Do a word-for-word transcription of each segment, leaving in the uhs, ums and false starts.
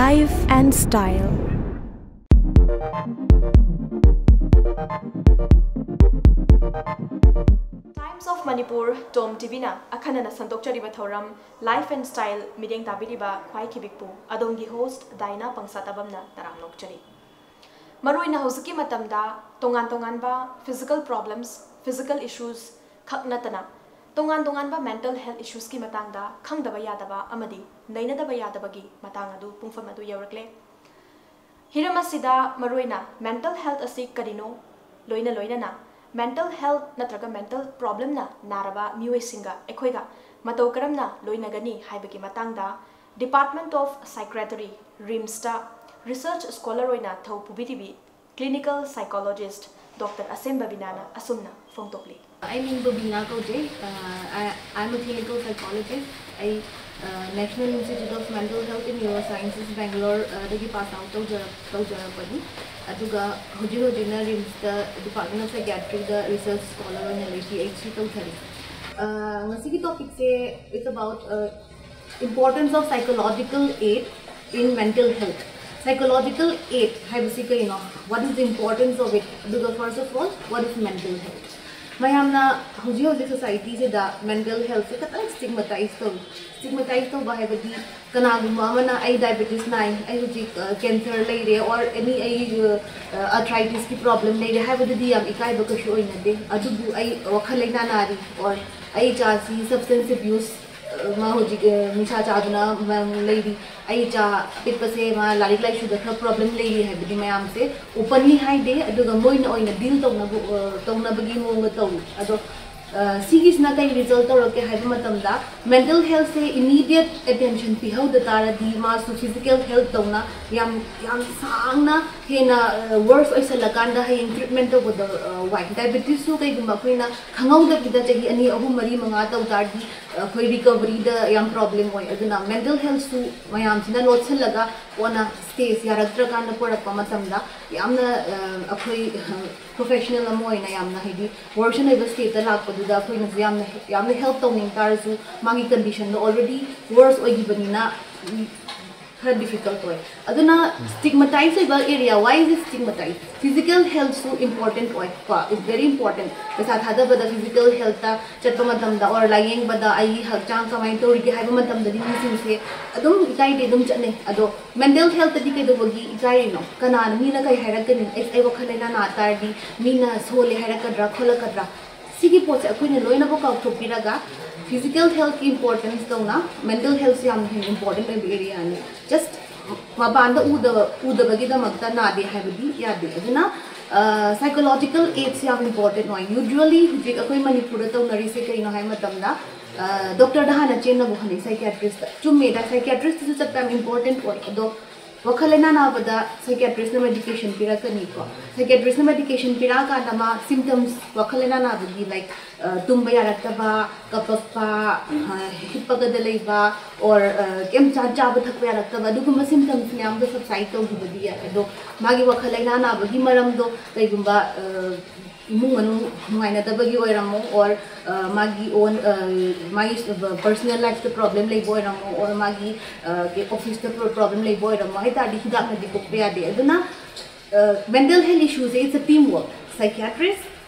Life and Style. Times of Manipur, Tom ꯇꯤꯚꯤꯅ ꯑꯈꯟꯅꯅ ꯁꯟꯗꯣꯛꯆꯔꯤꯕ ꯊꯧꯔꯝ Life and Style ꯃꯤꯠꯌꯦꯡ ꯇꯥꯕꯤꯔꯤꯕ ꯈ꯭ꯋꯥꯏ ꯈꯤꯕꯤꯛꯄꯨ ꯑꯗꯣꯝꯒꯤ host ꯗꯥꯏꯅꯥ ꯄꯪꯁꯥꯇꯕꯝꯅ ꯇꯔꯥꯝꯅ ꯑꯣꯛꯆꯔꯤ꯫ ꯃꯔꯨꯑꯣꯏꯅ ꯍꯧꯖꯤꯛꯀꯤ ꯃꯇꯝꯗ ꯇꯣꯉꯥꯟ ꯇꯣꯉꯥꯟꯕ physical problems, physical issues ꯈꯛ ꯅꯠꯇꯅ ꯇꯣꯉꯥꯟ ꯇꯣꯉꯥꯟꯕ mental health issuesꯀꯤ ꯃꯇꯥꯡꯗ ꯈꯪꯗꯕ ꯌꯥꯗꯕ ꯑꯃꯗꯤ ꯅꯩꯅꯗꯕ ꯌꯥꯗꯕꯒꯤ ꯃꯇꯥꯡ ꯑꯗꯨ ꯄꯨꯡꯐꯝ ꯑꯗꯨ ꯌꯧꯔꯛꯂꯦ꯫ ꯍꯤꯔꯝ ꯑꯁꯤꯗ ꯃꯔꯨꯑꯣꯏꯅ mental health ꯑꯁꯤ ꯀꯔꯤꯅꯣ, ꯂꯣꯏꯅ ꯂꯣꯏꯅꯅ mental health ꯅꯠꯇ꯭ꯔꯒ mental problemꯅ ꯅꯥꯔꯕ ꯃꯤꯑꯣꯏꯁꯤꯡꯒ ꯑꯩꯈꯣꯏꯒ ꯃꯇꯧ ꯀꯔꯝꯅ ꯂꯣꯏꯅꯒꯅꯤ ꯍꯥꯏꯕꯒꯤ ꯃꯇꯥꯡꯗ Department of Psychiatry, RIMSꯇ research scholar ꯑꯣꯏꯅ ꯊꯧ ꯄꯨꯕꯤꯔꯤꯕꯤ clinical psychologist Doctor ꯑꯁꯦꯝꯕ ꯕꯤꯅꯥꯅ ꯑꯁꯨꯝꯅ ꯐꯣꯡꯗꯣꯛꯂꯤ꯫ ꯑꯩ ꯃꯤꯡ ꯕꯕꯤꯅꯥ ꯀꯧꯖꯩ꯫ ꯑ, I, I'm a clinical psychologist. ꯑꯩ, ꯑ, National Institute of Mental Health and Neurosciences, Bangalore, ꯑ, ꯗꯒꯤ pass out ꯇꯧꯖꯔꯛ-, ꯇꯧꯖꯔꯛꯄꯅꯤ꯫ ꯑꯗꯨꯒ ꯍꯧꯖꯤꯛ ꯍꯧꯖꯤꯛꯅ RIMSꯇ Department of Psychiatryꯗ research scholar ꯑꯣꯏꯅ ꯂꯩ, PhD ꯇꯧꯊꯔꯤ꯫ ꯑ, ꯉꯁꯤꯒꯤ topicꯁꯦ, it's about, ꯑ, importance of psychological aid in mental health. Psychological aid ꯍꯥꯏꯕꯁꯤ ꯀꯩꯅꯣ? What is the importance of it? ꯑꯗꯨꯒ first of all, what is mental health? ꯃꯌꯥꯝꯅ ꯍꯧꯖꯤꯛ ꯍꯧꯖꯤꯛ societyꯁꯤꯗ mental healthꯁꯦ ꯈꯤꯇꯪ stigmatize ꯇꯧꯏ꯫ Stigmatize ꯇꯧꯕ ꯍꯥꯏꯕꯗꯤ ꯀꯅꯥꯒꯨꯝꯕ ꯑꯃꯅ "ꯑꯩ diabetes ꯅꯥꯏ, ꯑꯩ ꯍꯧꯖꯤꯛ, ꯑ, cancer ꯂꯩꯔꯦ, or any ꯑꯩ, ꯑ, arthritisꯀꯤ problem ꯂꯩꯔꯦ" ꯍꯥꯏꯕꯗꯨꯗꯤ ꯌꯥꯝ ꯏꯀꯥꯏꯕ ꯀꯩꯁꯨ ꯑꯣꯏꯅꯗꯦ꯫ ꯑꯗꯨꯕꯨ "ꯑꯩ ꯋꯥꯈꯜ ꯂꯩꯅꯥ ꯅꯥꯔꯤ", or "ꯑꯩ ꯏꯆꯥꯁꯤ substance abuse, ꯑ, ꯃꯥ ꯍꯧꯖꯤꯛ, ꯑ, ꯅꯤꯁꯥ ꯆꯥꯗꯨꯅ ꯃ-, ꯂꯩꯔꯤ", "ꯑꯩ ꯏꯆꯥ ꯑꯄꯤꯛꯄꯁꯦ ꯃꯥ ꯂꯥꯏꯔꯤꯛ ꯂꯥꯏꯁꯨꯗ ꯈꯔ problem ꯂꯩꯔꯤ" ꯍꯥꯏꯕꯗꯤ ꯃꯌꯥꯝꯁꯦ openly ꯍꯥꯏꯗꯦ, ꯑꯗꯨꯒ ꯃꯣꯏꯅ ꯑꯣꯏꯅ deal ꯇꯧꯅꯕ, ꯑ, ꯇꯧꯅꯕꯒꯤ ꯃꯑꯣꯡꯗ ꯇꯧꯏ꯫ ꯑꯗꯣ, ꯑ, ꯁꯤꯒꯤꯁꯤꯅ ꯀꯩ result ꯇꯧꯔꯛꯀꯦ ꯍꯥꯏꯕ ꯃꯇꯝꯗ, mental healthꯁꯦ immediate attention ꯄꯤꯍꯧꯗ ꯇꯥꯔꯗꯤ ꯃꯥꯁꯨ physical health ꯇꯧꯅ ꯌꯥꯝ, ꯌꯥꯝ ꯁꯥꯡꯅ ꯍꯦꯟꯅ, ꯑ, worse ꯑꯣꯏꯁꯜꯂꯀꯥꯟꯗ ꯍꯌꯦꯡ treatment ꯇꯧꯕꯗ, ꯑ, ꯋꯥꯏ꯫ Diabetesꯁꯨ ꯀꯩꯒꯨꯝꯕ ꯑꯩꯈꯣꯏꯅ ꯈꯪꯍꯧꯗꯕꯤꯗ ꯆꯍꯤ ꯑꯅꯤ, ꯑꯍꯨꯝ, ꯃꯔꯤ, ꯃꯉꯥ ꯇꯧ ꯇꯥꯔꯗꯤ, ꯑ, ꯑꯩꯈꯣꯏ recoveryꯗ ꯌꯥꯝ problem ꯑꯣꯏ꯫ ꯑꯗꯨꯅ mental healthꯁꯨ ꯃꯌꯥꯝꯁꯤꯅ ꯂꯣꯠꯁꯤꯜꯂꯒ ꯀꯣꯟꯅ stage ꯌꯥꯔꯛꯇ꯭ꯔꯀꯥꯟꯗ ꯄꯨꯔꯛꯄ ꯃꯇꯝꯗ ꯌꯥꯝꯅ, ꯑ, ꯑꯩꯈꯣꯏ, ꯑ, professional ꯑꯃ ꯑꯣꯏꯅ ꯌꯥꯝꯅ, ꯍꯥꯏꯗꯤ, worsen ꯑꯣꯏꯕ stateꯇ ꯂꯥꯛꯄꯗꯨꯗ ꯑꯩꯈꯣꯏꯅꯁꯨ ꯌꯥꯝꯅ, ꯌꯥꯝꯅ help ꯇꯧꯅꯤꯡ ꯇꯥꯔꯁꯨ ꯃꯥꯒꯤ conditionꯗꯣ already worse ꯑꯣꯏꯈꯤꯕꯅꯤꯅ, ꯎꯝ, ꯈꯔ difficult ꯑꯣꯏ꯫ ꯑꯗꯨꯅ stigmatize ꯑꯣꯏꯕ area, why is it stigmatized? Physical health ꯁꯨ important ꯑꯣꯏ ꯀꯣ, it's very important. ꯄꯩꯁꯥ ꯊꯥꯗꯕꯗ physical health ꯇ ꯆꯠꯄ ꯃꯇꯝꯗ or ꯂꯥꯏꯌꯦꯡꯕꯗ ꯑꯩꯒꯤ ꯍꯛꯆꯥꯡ ꯀꯃꯥꯏꯅ ꯇꯧꯔꯤꯒꯦ ꯍꯥꯏꯕ ꯃꯇꯝꯗꯗꯤ ꯃꯤꯁꯤꯡꯁꯦ ꯑꯗꯨꯝ ꯏꯀꯥꯏꯗꯤ ꯑꯗꯨꯝ ꯆꯠꯅꯩ꯫ ꯑꯗꯣ mental health ꯇꯗꯤ ꯀꯩꯗꯧꯕꯒꯤ ꯏꯀꯥꯏꯔꯤꯅꯣ? ꯀꯅꯥꯅ, ꯃꯤꯅ ꯀꯩ ꯍꯥꯏꯔꯛꯀꯅꯤ? ꯑꯩ ꯑꯩ ꯋꯥꯈꯜ ꯂꯩꯅꯥ ꯅꯥ ꯇꯥꯔꯗꯤ ꯃꯤꯅ ꯁꯣꯜꯂꯦ ꯍꯥꯏꯔꯛꯀꯗ꯭ꯔꯥ ꯈꯣꯠꯂꯛꯀꯗ꯭ꯔꯥ? ꯁꯤꯒꯤ ꯄꯣꯠꯁꯦ ꯑꯩꯈꯣꯏꯅ ꯂꯣꯏꯅꯃꯛ ꯀꯥꯎꯊꯣꯛꯄꯤꯔꯒ physical health ꯀꯤ importance ꯇꯧꯅ mental health ꯁꯦ ꯌꯥꯝꯅ ꯍꯦꯟꯅ important ꯑꯣꯏꯕ area ꯅꯤ꯫ Just ꯃꯄꯥꯟꯗ ꯎꯗꯕ ꯎꯗꯕꯒꯤꯗꯃꯛꯇ ꯅꯥꯗꯦ ꯍꯥꯏꯕꯗꯤ ꯌꯥꯗꯦ꯫ ꯑꯗꯨꯅ psychological aid ꯁꯦ ꯌꯥꯝ important ꯑꯣꯏ꯫ Usually ꯍꯧꯖꯤꯛ ꯑꯩꯈꯣꯏ ꯃꯅꯤꯄꯨꯔꯗ ꯇꯧꯅꯔꯤꯁꯦ ꯀꯩꯅꯣ ꯍꯥꯏꯕ ꯃꯇꯝꯗ doctor ꯗ ꯍꯥꯟꯅ ꯆꯦꯟꯅꯕ ꯍꯣꯠꯅꯩ, psychiatrist ꯇ꯫ ꯆꯨꯝꯃꯦ, psychiatrist ꯇꯁꯨ ꯆꯠꯄ ꯌꯥꯝ important ꯑꯣꯏ꯫ ꯑꯗꯣ ꯋꯥꯈꯜ ꯂꯩꯅꯥ ꯅꯥꯕꯗ psychiatrist ꯅ medication ꯄꯤꯔꯛꯀꯅꯤꯀꯣ꯫ Psychiatrist ꯅ medication ꯄꯤꯔꯛꯑꯀꯥꯟꯗ ꯃꯥ symptoms, ꯋꯥꯈꯜ ꯂꯩꯅꯥ ꯅꯥꯕꯒꯤ, like ꯇꯨꯝꯕ ꯌꯥꯔꯛꯇꯕ, ꯀꯞꯄꯛꯄ, ꯍꯤꯞꯄꯒꯗ ꯂꯩꯕ, or ꯀꯩꯝ ꯆꯥ ꯆꯥꯕ ꯊꯛꯄ ꯌꯥꯔꯛꯇꯕ, ꯑꯗꯨꯒꯨꯝꯕ symptoms ꯃꯌꯥꯝꯗꯣ subside ꯇꯧꯈꯤꯕꯗꯤ ꯌꯥꯏ꯫ ꯑꯗꯣ ꯃꯥꯒꯤ ꯋꯥꯈꯜ ꯂꯩꯅꯥ ꯅꯥꯕꯒꯤ ꯃꯔꯝꯗꯣ ꯀꯩꯒꯨꯝꯕ ꯏꯃꯨꯡ ꯃꯅꯨꯡ ꯅꯨꯡꯉꯥꯏꯅꯗꯕꯒꯤ ꯑꯣꯏꯔꯝꯃꯣ, or ꯃꯥꯒꯤ own, ꯃꯥꯒꯤ personal life ꯇ problem ꯂꯩꯕ ꯑꯣꯏꯔꯝꯃꯣ, or ꯃꯥꯒꯤ office ꯇ problem ꯂꯩꯕ ꯑꯣꯏꯔꯝꯃꯣ ꯍꯥꯏ ꯇꯥꯔꯗꯤ ꯍꯤꯗꯥꯛꯅꯗꯤ ꯀꯣꯛꯄ ꯌꯥꯗꯦ꯫ ꯑꯗꯨꯅ mental health issue say it's a team work, psychiatrist,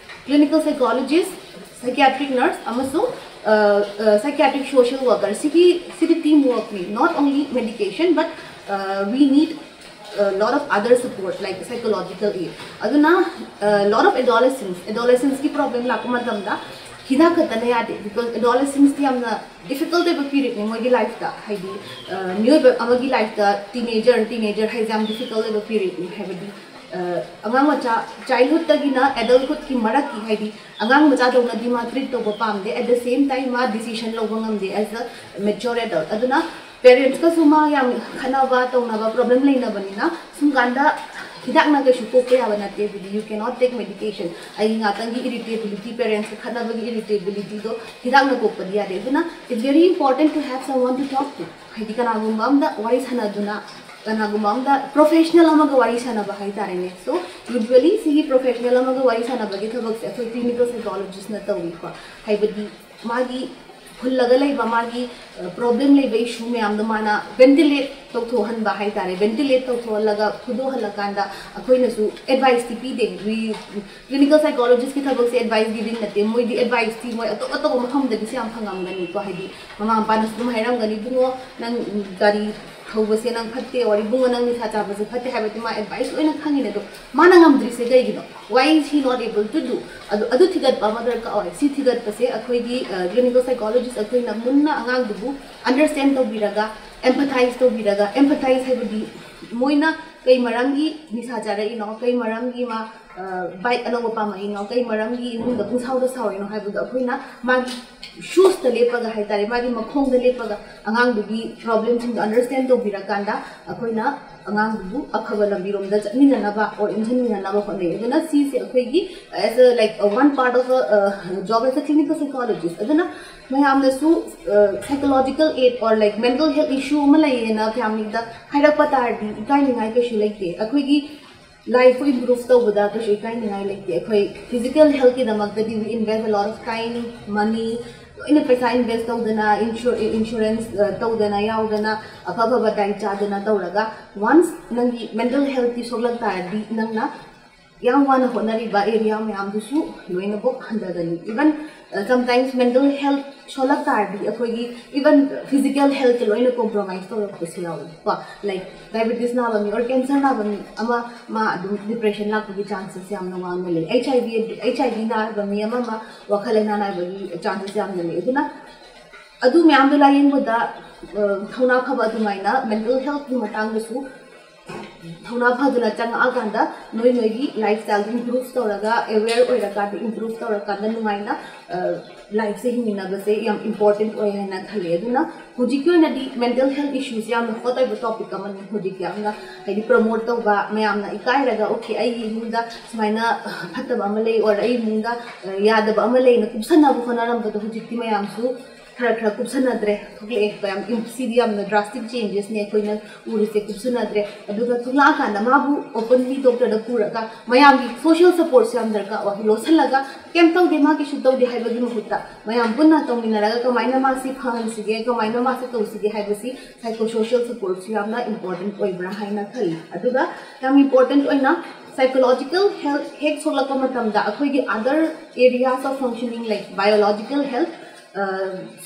clinical psychologist, psychiatric nurse ꯑꯃꯁꯨꯡ psychiatric social worker꯫ ꯁꯤꯒꯤ ꯁꯤꯗꯤ team work ꯅꯤ, not only medication, but we need lot of other support like psychological aid. ꯑꯗꯨꯅ lot of adolescents, adolescents ꯀꯤ problem ꯂꯥꯛꯄ ꯃꯇꯝꯗ ꯍꯤꯗꯥꯛ ꯈꯛꯇꯅ ꯌꯥꯗꯦ, because adolescents ꯇꯤ ꯌꯥꯝꯅ difficult ꯑꯣꯏꯕ period ꯅꯤ ꯃꯣꯏꯒꯤ life ꯇ꯫ ꯍꯥꯏꯗꯤ ꯃꯤꯑꯣꯏꯕ ꯑꯃꯒꯤ life ꯇ teenager, teenager ꯍꯥꯏꯁꯦ ꯌꯥꯝ difficult ꯑꯣꯏꯕ period ꯅꯤ꯫ ꯍꯥꯏꯕꯗꯤ ꯑꯉꯥꯡ ꯃꯆꯥ, childhood ꯇꯒꯤꯅ adulthood ꯀꯤ ꯃꯔꯛꯀꯤ, ꯍꯥꯏꯗꯤ ꯑꯉꯥꯡ ꯃꯆꯥꯗꯧꯅꯗꯤ ꯃꯥ treat ꯇꯧꯕ ꯄꯥꯝꯗꯦ, at the same time ꯃꯥ decision ꯂꯧꯕ ꯉꯝꯗꯦ as a mature adult꯫ ꯑꯗꯨꯅ parents ꯀꯁꯨ ꯃꯥ ꯌꯥꯝ ꯈꯠꯅꯕ ꯇꯧꯅꯕ problem ꯂꯩꯅꯕꯅꯤꯅ ꯁꯨꯝ ꯀꯥꯟꯗ ꯍꯤꯗꯥꯛꯅ ꯀꯩꯁꯨ ꯀꯣꯛꯄ ꯌꯥꯕ ꯅꯠꯇꯦ꯫ ꯑꯗꯨꯗꯤ you cannot take medication꯫ ꯑꯩꯒꯤ ꯉꯥꯛꯇꯪꯒꯤ irritability, parents ꯀ ꯈꯠꯅꯕꯒꯤ irritability ꯗꯣ ꯍꯤꯗꯥꯛꯅ ꯀꯣꯛꯄꯗꯤ ꯌꯥꯗꯦ꯫ ꯑꯗꯨꯅ it's very important to have someone to talk to꯫ ꯍꯥꯏꯗꯤ ꯀꯅꯥꯒꯨꯝꯕ ꯑꯝꯗ ꯋꯥꯔꯤ ꯁꯥꯟꯅꯗꯨꯅ, ꯀꯅꯥꯒꯨꯝꯕ ꯑꯝꯗ professional ꯑꯃꯒ ꯋꯥꯔꯤ ꯁꯥꯟꯅꯕ ꯍꯥꯏꯇꯥꯔꯦꯅꯦ꯫ So usually ꯁꯤꯒꯤ professional ꯑꯃꯒ ꯋꯥꯔꯤ ꯁꯥꯟꯅꯕꯒꯤ ꯊꯕꯛꯁꯦ ꯑꯩꯈꯣꯏ clinical psychologist ꯅ ꯇꯧꯏꯀꯣ꯫ ꯍꯥꯏꯕꯗꯤ ꯃꯥꯒꯤ ꯐꯨꯜꯂꯒ ꯂꯩꯕ ꯃꯥꯒꯤ ꯄ꯭ꯔꯣꯕ꯭ꯂꯦꯝ ꯂꯩꯕ ꯏꯁꯨ ꯃꯌꯥꯝꯗꯣ ꯃꯥꯅ ꯚꯦꯟꯇꯤꯂꯦꯠ ꯇꯧꯊꯣꯛꯍꯟꯕ ꯍꯥꯏꯇꯥꯔꯦ꯫ ꯚꯦꯟꯇꯤꯂꯦꯠ ꯇꯧꯊꯣꯛꯍꯜꯂꯒ ꯐꯨꯗꯣꯛꯍꯜꯂꯀꯥꯟꯗ ꯑꯩꯈꯣꯏꯅꯁꯨ ꯑꯦꯗꯚꯥꯏꯁꯇꯤ ꯄꯤꯗꯦ꯫ ꯀ꯭ꯂꯤꯅꯤꯀꯦꯜ ꯁꯥꯏꯀꯣꯂꯣꯖꯤꯁꯀꯤ ꯊꯕꯛꯁꯦ ꯑꯦꯗꯚꯥꯏꯁ ꯒꯤꯚꯤꯡ ꯅꯠꯇꯦ꯫ ꯃꯣꯏꯗꯤ ꯑꯦꯗꯚꯥꯏꯁꯇꯤ ꯃꯣꯏ ꯑꯇꯣꯞ ꯑꯇꯣꯞꯄ ꯃꯐꯝꯗꯒꯤꯁꯨ ꯌꯥꯝ ꯐꯪꯉꯝꯒꯅꯤꯀꯣ꯫ ꯍꯥꯏꯗꯤ ꯃꯃꯥ ꯃꯄꯥꯅꯁꯨ ꯑꯗꯨꯝ ꯍꯥꯏꯔꯝꯒꯅꯤ, "ꯏꯕꯨꯡꯉꯣ, ꯅꯪ ꯒꯥꯔꯤ ꯊꯧꯕꯁꯦ ꯅꯪ ꯐꯠꯇꯦ, or ꯏꯕꯨꯡꯉꯣ, ꯅꯪ ꯅꯤꯁꯥ ꯆꯥꯕꯁꯦ ꯐꯠꯇꯦ" ꯍꯥꯏꯕꯗꯤ ꯃꯥ ꯑꯦꯗꯚꯥꯏꯁ ꯂꯣꯏꯅ ꯈꯪꯉꯤꯅꯦ꯫ ꯑꯗꯣ ꯃꯥꯅ ꯉꯝꯗ꯭ꯔꯤꯁꯦ ꯀꯩꯒꯤꯅꯣ? Why is he not able to do? ꯑꯗꯨ ꯑꯗꯨ ꯊꯤꯒꯠꯄ ꯑꯃ ꯗꯔꯀꯥꯔ ꯑꯣꯏ꯫ ꯁꯤ ꯊꯤꯒꯠꯄꯁꯦ ꯑꯩꯈꯣꯏꯒꯤ ꯀ꯭ꯂꯤꯅꯤꯀꯦꯜ ꯁꯥꯏꯀꯣꯂꯣꯖꯤꯁ ꯑꯩꯈꯣꯏꯅ ꯃꯨꯟꯅ ꯑꯉꯥꯡꯗꯨꯕꯨ ꯑꯟꯗꯔꯁ꯭ꯇꯦꯟ ꯇꯧꯕꯤꯔꯒ, ꯑꯦꯝꯄꯊꯥꯏꯖ ꯇꯧꯕꯤꯔꯒ, ꯑꯦꯝꯄꯊꯥꯏꯖ ꯍꯥꯏꯕꯗꯤ ꯃꯣꯏꯅ ꯀꯩ ꯃꯔꯝꯒꯤ ꯅꯤꯁꯥ ꯆꯥꯔꯛꯏꯅꯣ, ꯀꯩ ꯃꯔꯝꯒꯤ ꯃꯥ ꯕꯥꯏꯛ ꯑꯅꯧꯕ ꯄꯥꯝꯃꯛꯏꯅꯣ, ꯀꯩ ꯃꯔꯝꯒꯤ ꯏꯃꯨꯡꯗ ꯄꯨꯡꯁꯥꯎꯗ ꯁꯥꯎꯔꯤꯅꯣ ꯍꯥꯏꯕꯗꯣ ꯑꯩꯈꯣꯏꯅ ꯃꯥꯒꯤ ꯁꯨꯁꯇ ꯂꯦꯞꯄꯒ ꯍꯥꯏꯇꯥꯔꯦ, ꯃꯥꯒꯤ ꯃꯈꯣꯡꯗ ꯂꯦꯞꯄꯒ ꯑꯉꯥꯡꯗꯨꯒꯤ ꯄ꯭ꯔꯣꯕ꯭ꯂꯦꯝꯁꯤꯡꯗꯣ ꯑꯟꯗꯔꯁ꯭ꯇꯦꯟ ꯇꯧꯕꯤꯔꯀꯥꯟꯗ ꯑꯩꯈꯣꯏꯅ ꯑꯉꯥꯡꯗꯨꯕꯨ ꯑꯐꯕ ꯂꯝꯕꯤꯔꯣꯝꯗ ꯆꯠꯃꯤꯟꯅꯅꯕ or ꯏꯟꯁꯤꯟꯃꯤꯟꯅꯅꯕ ꯍꯣꯠꯅꯩ꯫ ꯑꯗꯨꯅ ꯁꯤꯁꯦ ꯑꯩꯈꯣꯏꯒꯤ as a, like, one part of a job as a clinical psychologist꯫ ꯑꯗꯨꯅ ꯃꯌꯥꯝꯅꯁꯨ psychological aid or, like, mental health issue ꯑꯃ ꯂꯩꯌꯦꯅ ꯐꯦꯃꯤꯂꯤꯗ ꯍꯥꯏꯔꯛꯄ ꯇꯥꯔꯗꯤ ꯏꯀꯥꯏꯅꯤꯡꯉꯥꯏ ꯀꯩꯁꯨ ꯂꯩꯇꯦ꯫ ꯑꯩꯈꯣꯏꯒꯤ ꯂꯥꯏꯐꯄꯨ ꯏꯝꯄ꯭ꯔꯨꯚ ꯇꯧꯕꯗ ꯀꯩꯁꯨ ꯏꯀꯥꯏꯅꯤꯡꯉꯥꯏ ꯂꯩꯇꯦ꯫ ꯑꯩꯈꯣꯏ physical ꯍꯦꯜꯠꯀꯤꯗꯃꯛꯇꯗꯤ we invest a lot of time, money, ꯂꯣꯏꯅ ꯄꯩꯁꯥ ꯏꯟꯚꯦꯁ ꯇꯧꯗꯅ, ꯏꯟꯁꯨꯔꯦꯟꯁ ꯇꯧꯗꯅ ꯌꯥꯎꯗꯅ, ꯑꯐ ꯑꯐꯕ ꯗꯥꯏꯠ ꯆꯥꯗꯅ ꯇꯧꯔꯒ, ꯋꯥꯟꯁ ꯅꯪꯒꯤ ꯃꯦꯟꯇꯦꯜ ꯍꯦꯜꯠꯇꯤ ꯁꯣꯛꯂꯛ ꯇꯥꯔꯗꯤ ꯅꯪꯅ ꯌꯥꯝ ꯋꯥꯅ ꯍꯣꯠꯅꯔꯤꯕ ꯑꯦꯔꯤꯌꯥ ꯃꯌꯥꯝꯗꯨꯁꯨ ꯂꯣꯏꯅꯃꯛ ꯍꯟꯊꯒꯅꯤ꯫ ꯏꯚꯟ ꯁꯝꯇꯥꯏꯝꯁ ꯃꯦꯟꯇꯦꯜ ꯍꯦꯜꯠ ꯁꯣꯜꯂꯛ ꯇꯥꯔꯗꯤ ꯑꯩꯈꯣꯏꯒꯤ ꯏꯚꯟ ꯐꯤꯖꯤꯀꯦꯜ ꯍꯦꯜꯠꯇ ꯂꯣꯏꯅ ꯀꯣꯝꯄ꯭ꯔꯣꯃꯥꯏꯁ ꯇꯧꯔꯛꯄꯁꯨ ꯌꯥꯎꯏ ꯀꯣ꯫ ꯂꯥꯏꯛ ꯗꯥꯏꯕꯦꯇꯤꯁ ꯅꯥꯕ ꯃꯤ ꯑꯣꯔ ꯀꯦꯟꯁꯔ ꯅꯥꯕ ꯃꯤ ꯑꯃ, ꯃꯥ ꯑꯗꯨꯝ ꯗꯤꯄ꯭ꯔꯦꯁꯟ ꯂꯥꯛꯄꯒꯤ ꯆꯥꯟꯁꯦꯁ ꯌꯥꯝꯅ ꯋꯥꯡꯅ ꯂꯩ꯫ ꯑꯩꯆ ꯑꯥꯏ ꯚꯤ ꯑꯩꯆ ꯑꯥꯏ ꯚꯤ ꯅꯥꯕ ꯃꯤ ꯑꯃ, ꯑꯃ ꯋꯥꯈꯜ ꯂꯩꯅꯥ ꯅꯥꯕꯒꯤ ꯆꯥꯟꯁꯦꯁ ꯌꯥꯝꯅ ꯂꯩ꯫ ꯑꯗꯨꯅ ꯑꯗꯨ ꯃꯌꯥꯝꯗꯣ ꯂꯥꯌꯦꯡꯕꯗ ꯊꯧꯅꯥ ꯐꯕ ꯑꯗꯨꯃꯥꯏꯅ ꯃꯦꯟꯇꯦꯜ ꯍꯦꯜꯠꯀꯤ ꯃꯇꯥꯡꯗꯁꯨ ꯊꯧꯅꯥ ꯐꯗꯨꯅ ꯆꯪꯉꯛꯑꯀꯥꯟꯗ ꯅꯣꯏ ꯅꯣꯏꯒꯤ ꯂꯥꯏꯐ ꯁ꯭ꯇꯥꯏꯜꯗꯨ ꯏꯝꯄ꯭ꯔꯨꯚ ꯇꯧꯔꯒ, ꯑꯦꯋꯦꯌꯔ ꯑꯣꯏꯔꯀꯥꯟꯗ, ꯏꯝꯄ꯭ꯔꯨꯚ ꯇꯧꯔꯀꯥꯟꯗ ꯅꯨꯡꯉꯥꯏꯅ ꯂꯥꯏꯐꯁꯦ ꯍꯤꯡꯃꯤꯟꯅꯕꯁꯦ ꯌꯥꯝ ꯏꯝꯄꯣꯔꯇꯦꯟ ꯑꯣꯏ ꯍꯥꯏꯅ ꯈꯜꯂꯦ꯫ ꯑꯗꯨꯅ ꯍꯧꯖꯤꯛꯀꯤ ꯑꯣꯏꯅꯗꯤ ꯃꯦꯟꯇꯦꯜ ꯍꯦꯜꯠ ꯏꯁꯨꯁꯦ ꯌꯥꯝꯅ ꯍꯣꯠ ꯑꯣꯏꯕ ꯇꯣꯄꯤꯛ ꯑꯃꯅꯤ꯫ ꯍꯧꯖꯤꯛ ꯌꯥꯝꯅ ꯍꯥꯏꯗꯤ ꯄ꯭ꯔꯃꯣꯠ ꯇꯧꯕ, ꯃꯌꯥꯝꯅ ꯏꯀꯥꯏꯔꯒ, "ꯑꯣꯀꯦ, ꯑꯩꯒꯤ ꯏꯃꯨꯡꯗ ꯁꯨꯃꯥꯏꯅ ꯐꯠꯇꯕ ꯑꯃ ꯂꯩ, ꯑꯣꯔ ꯑꯩ ꯏꯃꯨꯡꯗ ꯌꯥꯗꯕ ꯑꯃ ꯂꯩꯅ" ꯀꯨꯞꯁꯟꯅꯕ ꯍꯣꯠꯅꯔꯝꯕꯗꯣ ꯍꯧꯖꯤꯛꯇꯤ ꯃꯌꯥꯝꯁꯨ ꯈꯔ ꯈꯔ ꯀꯨꯞꯁꯟꯅꯗ꯭ꯔꯦ, ꯊꯣꯛꯂꯛꯑꯦ꯫ ꯌꯥꯝ ꯁꯤꯗꯤ ꯌꯥꯝꯅ drastic changesꯅꯦ ꯑꯩꯈꯣꯏꯅ ꯎꯔꯤꯁꯦ, ꯀꯨꯞꯁꯟꯅꯗ꯭ꯔꯦ꯫ ꯑꯗꯨꯒ ꯊꯣꯛꯂꯛꯑꯀꯥꯟꯗ ꯃꯥꯕꯨ openly doctorꯗ ꯄꯨꯔꯒ ꯃꯌꯥꯝꯒꯤ social supportꯁꯨ ꯌꯥꯝ ꯗꯔꯀꯥꯔ ꯑꯣꯏ꯫ ꯂꯣꯠꯁꯤꯜꯂꯒ ꯀꯩꯝ ꯇꯧꯗꯦ, ꯃꯥ ꯀꯩꯁꯨ ꯇꯧꯗꯦ ꯍꯥꯏꯕꯒꯤ ꯃꯍꯨꯠꯇ ꯃꯌꯥꯝ ꯄꯨꯟꯅ ꯇꯧꯃꯤꯟꯅꯔꯒ ꯀꯃꯥꯏꯅ ꯃꯥꯁꯤ ꯐꯍꯟꯁꯤꯒꯦ, ꯀꯃꯥꯏꯅ ꯃꯥꯁꯤ ꯇꯧꯁꯤꯒꯦ ꯍꯥꯏꯕꯁꯤ psychosocial supportꯁꯨ ꯌꯥꯝꯅ important ꯑꯣꯏꯕ꯭ꯔꯥ ꯍꯥꯏꯅ ꯈꯜꯂꯤ꯫ ꯑꯗꯨꯒ ꯌꯥꯝ important ꯑꯣꯏꯅ psychological health ꯍꯦꯛ ꯁꯣꯛꯂꯛꯄ ꯃꯇꯝꯗ ꯑꯩꯈꯣꯏꯒꯤ other areas of functioning like biological health,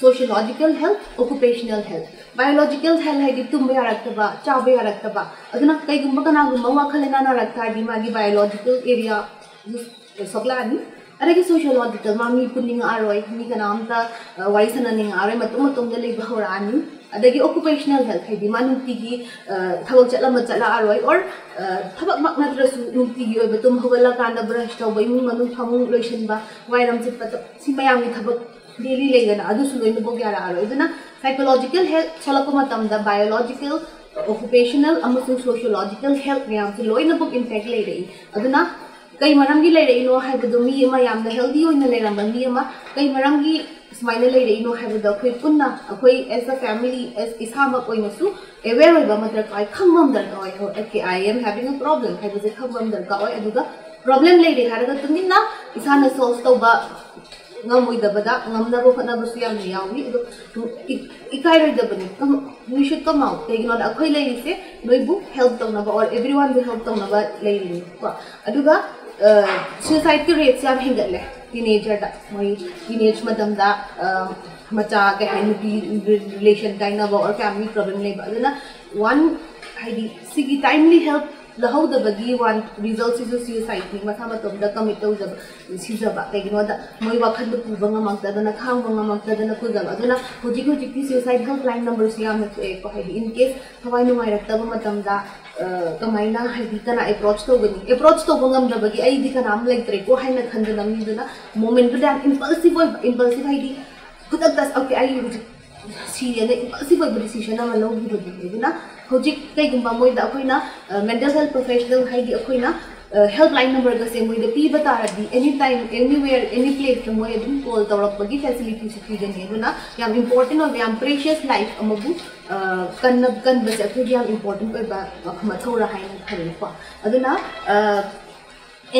sociological health, occupational health꯫ Biological health ꯍꯥꯏꯗꯤ ꯇꯨꯝꯕ ꯌꯥꯔꯛꯇꯕ, ꯆꯥꯕ ꯌꯥꯔꯛꯇꯕ꯫ ꯑꯗꯨꯅ ꯀꯩꯒꯨꯝꯕ ꯀꯅꯥꯒꯨꯝꯕ ꯑꯃ ꯋꯥꯈꯜ ꯂꯩꯅꯥ ꯅꯥꯔꯛ ꯇꯥꯔꯗꯤ ꯃꯥꯒꯤ biological area ꯁꯣꯛꯂꯛꯑꯅꯤ꯫ ꯑꯗꯒꯤ sociological, ꯃꯥ ꯃꯤ ꯄꯨꯟꯅꯤꯡꯉꯛꯑꯔꯣꯏ, ꯃꯤ ꯀꯅꯥꯝꯇ ꯋꯥꯔꯤ ꯁꯥꯟꯅꯅꯤꯡꯉꯛꯑꯔꯣꯏ, ꯃꯇꯣꯝ ꯃꯇꯣꯝꯗ ꯂꯩꯕ ꯍꯧꯔꯛꯑꯅꯤ꯫ ꯑꯗꯒꯤ occupational health ꯍꯥꯏꯗꯤ ꯃꯥ ꯅꯨꯡꯇꯤꯒꯤ ꯊꯕꯛ ꯆꯠꯂꯝꯕ ꯆꯠꯂꯛꯑꯔꯣꯏ, or ꯊꯕꯛꯃꯛ ꯅꯠꯇ꯭ꯔꯁꯨ ꯅꯨꯡꯇꯤꯒꯤ ꯑꯣꯏꯕ ꯇꯨꯝ ꯍꯧꯒꯠꯂꯀꯥꯟꯗ brush ꯇꯧꯕ, ꯏꯃꯨꯡ ꯃꯅꯨꯡ ꯐꯃꯨꯡ ꯂꯣꯏꯁꯤꯟꯕ, ꯋꯥꯏꯔꯝ ꯁꯤꯠꯄ, ꯁꯤ ꯃꯌꯥꯝꯒꯤ ꯊꯕꯛ daily ꯂꯩꯗꯅ, ꯑꯗꯨꯁꯨ ꯂꯣꯏꯅꯃꯛ ꯌꯥꯔꯛꯑꯔꯣꯏ꯫ ꯑꯗꯨꯅ psychological health ꯁꯣꯛꯂꯛꯄ ꯃꯇꯝꯗ biological, occupational ꯑꯃꯁꯨꯡ sociological health ꯃꯌꯥꯝꯁꯦ ꯂꯣꯏꯅꯃꯛ impact ꯂꯩꯔꯛꯏ꯫ ꯑꯗꯨꯅ ꯀꯩ ꯃꯔꯝꯒꯤ ꯂꯩꯔꯛꯏꯅꯣ ꯍꯥꯏꯕꯗꯣ, ꯃꯤ ꯑꯃ ꯌꯥꯝꯅ healthy ꯑꯣꯏꯅ ꯂꯩꯔꯝꯕ ꯃꯤ ꯑꯃ ꯀꯩ ꯃꯔꯝꯒꯤ ꯁꯨꯃꯥꯏꯅ ꯂꯩꯔꯛꯏꯅꯣ ꯍꯥꯏꯕꯗꯣ ꯑꯩꯈꯣꯏ ꯄꯨꯟꯅ, ꯑꯩꯈꯣꯏ as a family, as ꯏꯁꯥꯃꯛ ꯑꯣꯏꯅꯁꯨ aware ꯑꯣꯏꯕ ꯑꯃ ꯗꯔꯀꯥꯔ ꯑꯣꯏ, ꯈꯪꯕ ꯑꯃ ꯗꯔꯀꯥꯔ ꯑꯣꯏ꯫ Okay, I am having a problem ꯍꯥꯏꯕꯁꯦ ꯈꯪꯕ ꯑꯃ ꯗꯔꯀꯥꯔ ꯑꯣꯏ꯫ ꯑꯗꯨꯒ problem ꯂꯩꯔꯦ ꯍꯥꯏꯔꯒ ꯇꯨꯃꯤꯟꯅ ꯏꯁꯥꯅ solve ꯇꯧꯕ ꯉꯝꯃꯣꯏꯗꯕꯗ ꯉꯝꯅꯕ ꯍꯣꯠꯅꯕꯁꯨ ꯌꯥꯝꯅ ꯌꯥꯎꯏ꯫ ꯑꯗꯣ E-, ꯏꯀꯥꯏꯔꯣꯏꯗꯕꯅꯤ꯫ Come, we should come out꯫ ꯀꯩꯒꯤꯅꯣꯗ ꯑꯩꯈꯣꯏ ꯂꯩꯔꯤꯁꯦ ꯅꯣꯏꯕꯨ help ꯇꯧꯅꯕ, or everyone ꯕꯨ help ꯇꯧꯅꯕ ꯂꯩꯔꯤꯅꯤꯀꯣ꯫ ꯑꯗꯨꯒ suicideꯀꯤ rateꯁꯦ ꯌꯥꯝ ꯍꯦꯟꯒꯠꯂꯦ teenagerꯗ꯫ ꯃꯣꯏ teenage ꯃꯇꯝꯗ ꯃꯆꯥ, ꯀꯩ ꯍꯥꯏ, ꯅꯨꯄꯤ relation ꯀꯥꯏꯅꯕ or family problem ꯂꯩꯕ꯫ ꯑꯗꯨꯅ one, ꯍꯥꯏꯗꯤ ꯁꯤꯒꯤ timely help ꯂꯧꯍꯧꯗꯕꯒꯤ one resultꯁꯤꯁꯨ suicideꯅꯤ, ꯃꯁꯥ ꯃꯇꯣꯝꯇ commit ꯇꯧꯖꯕ, ꯁꯤꯖꯕ꯫ ꯀꯩꯒꯤꯅꯣꯗ ꯃꯣꯏ ꯋꯥꯈꯜꯗꯣ ꯄꯨꯕ ꯉꯝꯃꯛꯇꯗꯅ, ꯈꯥꯡꯕ ꯉꯝꯃꯛꯇꯗꯅ ꯄꯨꯖꯕ꯫ ꯑꯗꯨꯅ ꯍꯧꯖꯤꯛ ꯍꯧꯖꯤꯛꯇꯤ suicide helpline numberꯁꯨ ꯌꯥꯝꯅ ꯊꯣꯛꯑꯦꯀꯣ, ꯍꯥꯏꯗꯤ in case ꯊꯋꯥꯏ ꯅꯨꯡꯉꯥꯏꯔꯛꯇꯕ ꯃꯇꯝꯗ ꯀꯃꯥꯏꯅ, ꯍꯥꯏꯗꯤ ꯀꯅꯥ approach ꯇꯧꯒꯅꯤ? Approach ꯇꯧꯕ ꯉꯝꯗꯕꯒꯤ ꯑꯩꯗꯤ ꯀꯅꯥꯝ ꯂꯩꯇ꯭ꯔꯦꯀꯣ ꯍꯥꯏꯅ ꯈꯟꯗꯅ ꯃꯤꯗꯨꯅ momentꯗꯨꯗ ꯌꯥꯝ impulsive ꯑꯣꯏꯕ, impulsive ꯍꯥꯏꯗꯤ ꯈꯨꯗꯛꯇ okay ꯑꯩ ꯍꯧꯖꯤꯛ ꯁꯤꯔꯦꯅ impulsive ꯑꯣꯏꯕ decision ꯑꯃ ꯂꯧꯈꯤꯕꯗꯨꯅꯤ꯫ ꯑꯗꯨꯅ ꯍꯧꯖꯤꯛ ꯀꯩꯒꯨꯝꯕ ꯃꯣꯏꯗ ꯑꯩꯈꯣꯏꯅ mental health professional ꯍꯥꯏꯗꯤ ꯑꯩꯈꯣꯏꯅ ꯍꯦꯜꯞ ꯂꯥꯏꯟ ꯅꯝꯕꯔꯒꯁꯦ ꯃꯣꯏꯗ ꯄꯤꯕ ꯇꯥꯔꯗꯤ, anytime anywhere any placeꯇ ꯃꯣꯏ ꯑꯗꯨꯝ ꯀꯣꯜ ꯇꯧꯔꯛꯄꯒꯤ ꯐꯦꯁꯤꯂꯤꯇꯤꯁꯨ ꯄꯤꯒꯅꯤ꯫ ꯑꯗꯨꯅ ꯌꯥꯝ ꯏꯝꯄꯣꯔꯇꯦꯟ ꯑꯣꯏꯕ, ꯌꯥꯝ ꯄ꯭ꯔꯦꯁꯤꯌꯁ ꯂꯥꯏꯐ ꯑꯃꯕꯨ ꯀꯟꯅ ꯀꯟꯕꯁꯦ ꯑꯩꯈꯣꯏꯒꯤ ꯌꯥꯝ ꯏꯝꯄꯣꯔꯇꯦꯟ ꯑꯣꯏꯕ ꯃꯊꯧꯔꯥ ꯍꯥꯏꯅ ꯈꯜꯂꯤꯀꯣ꯫ ꯑꯗꯨꯅ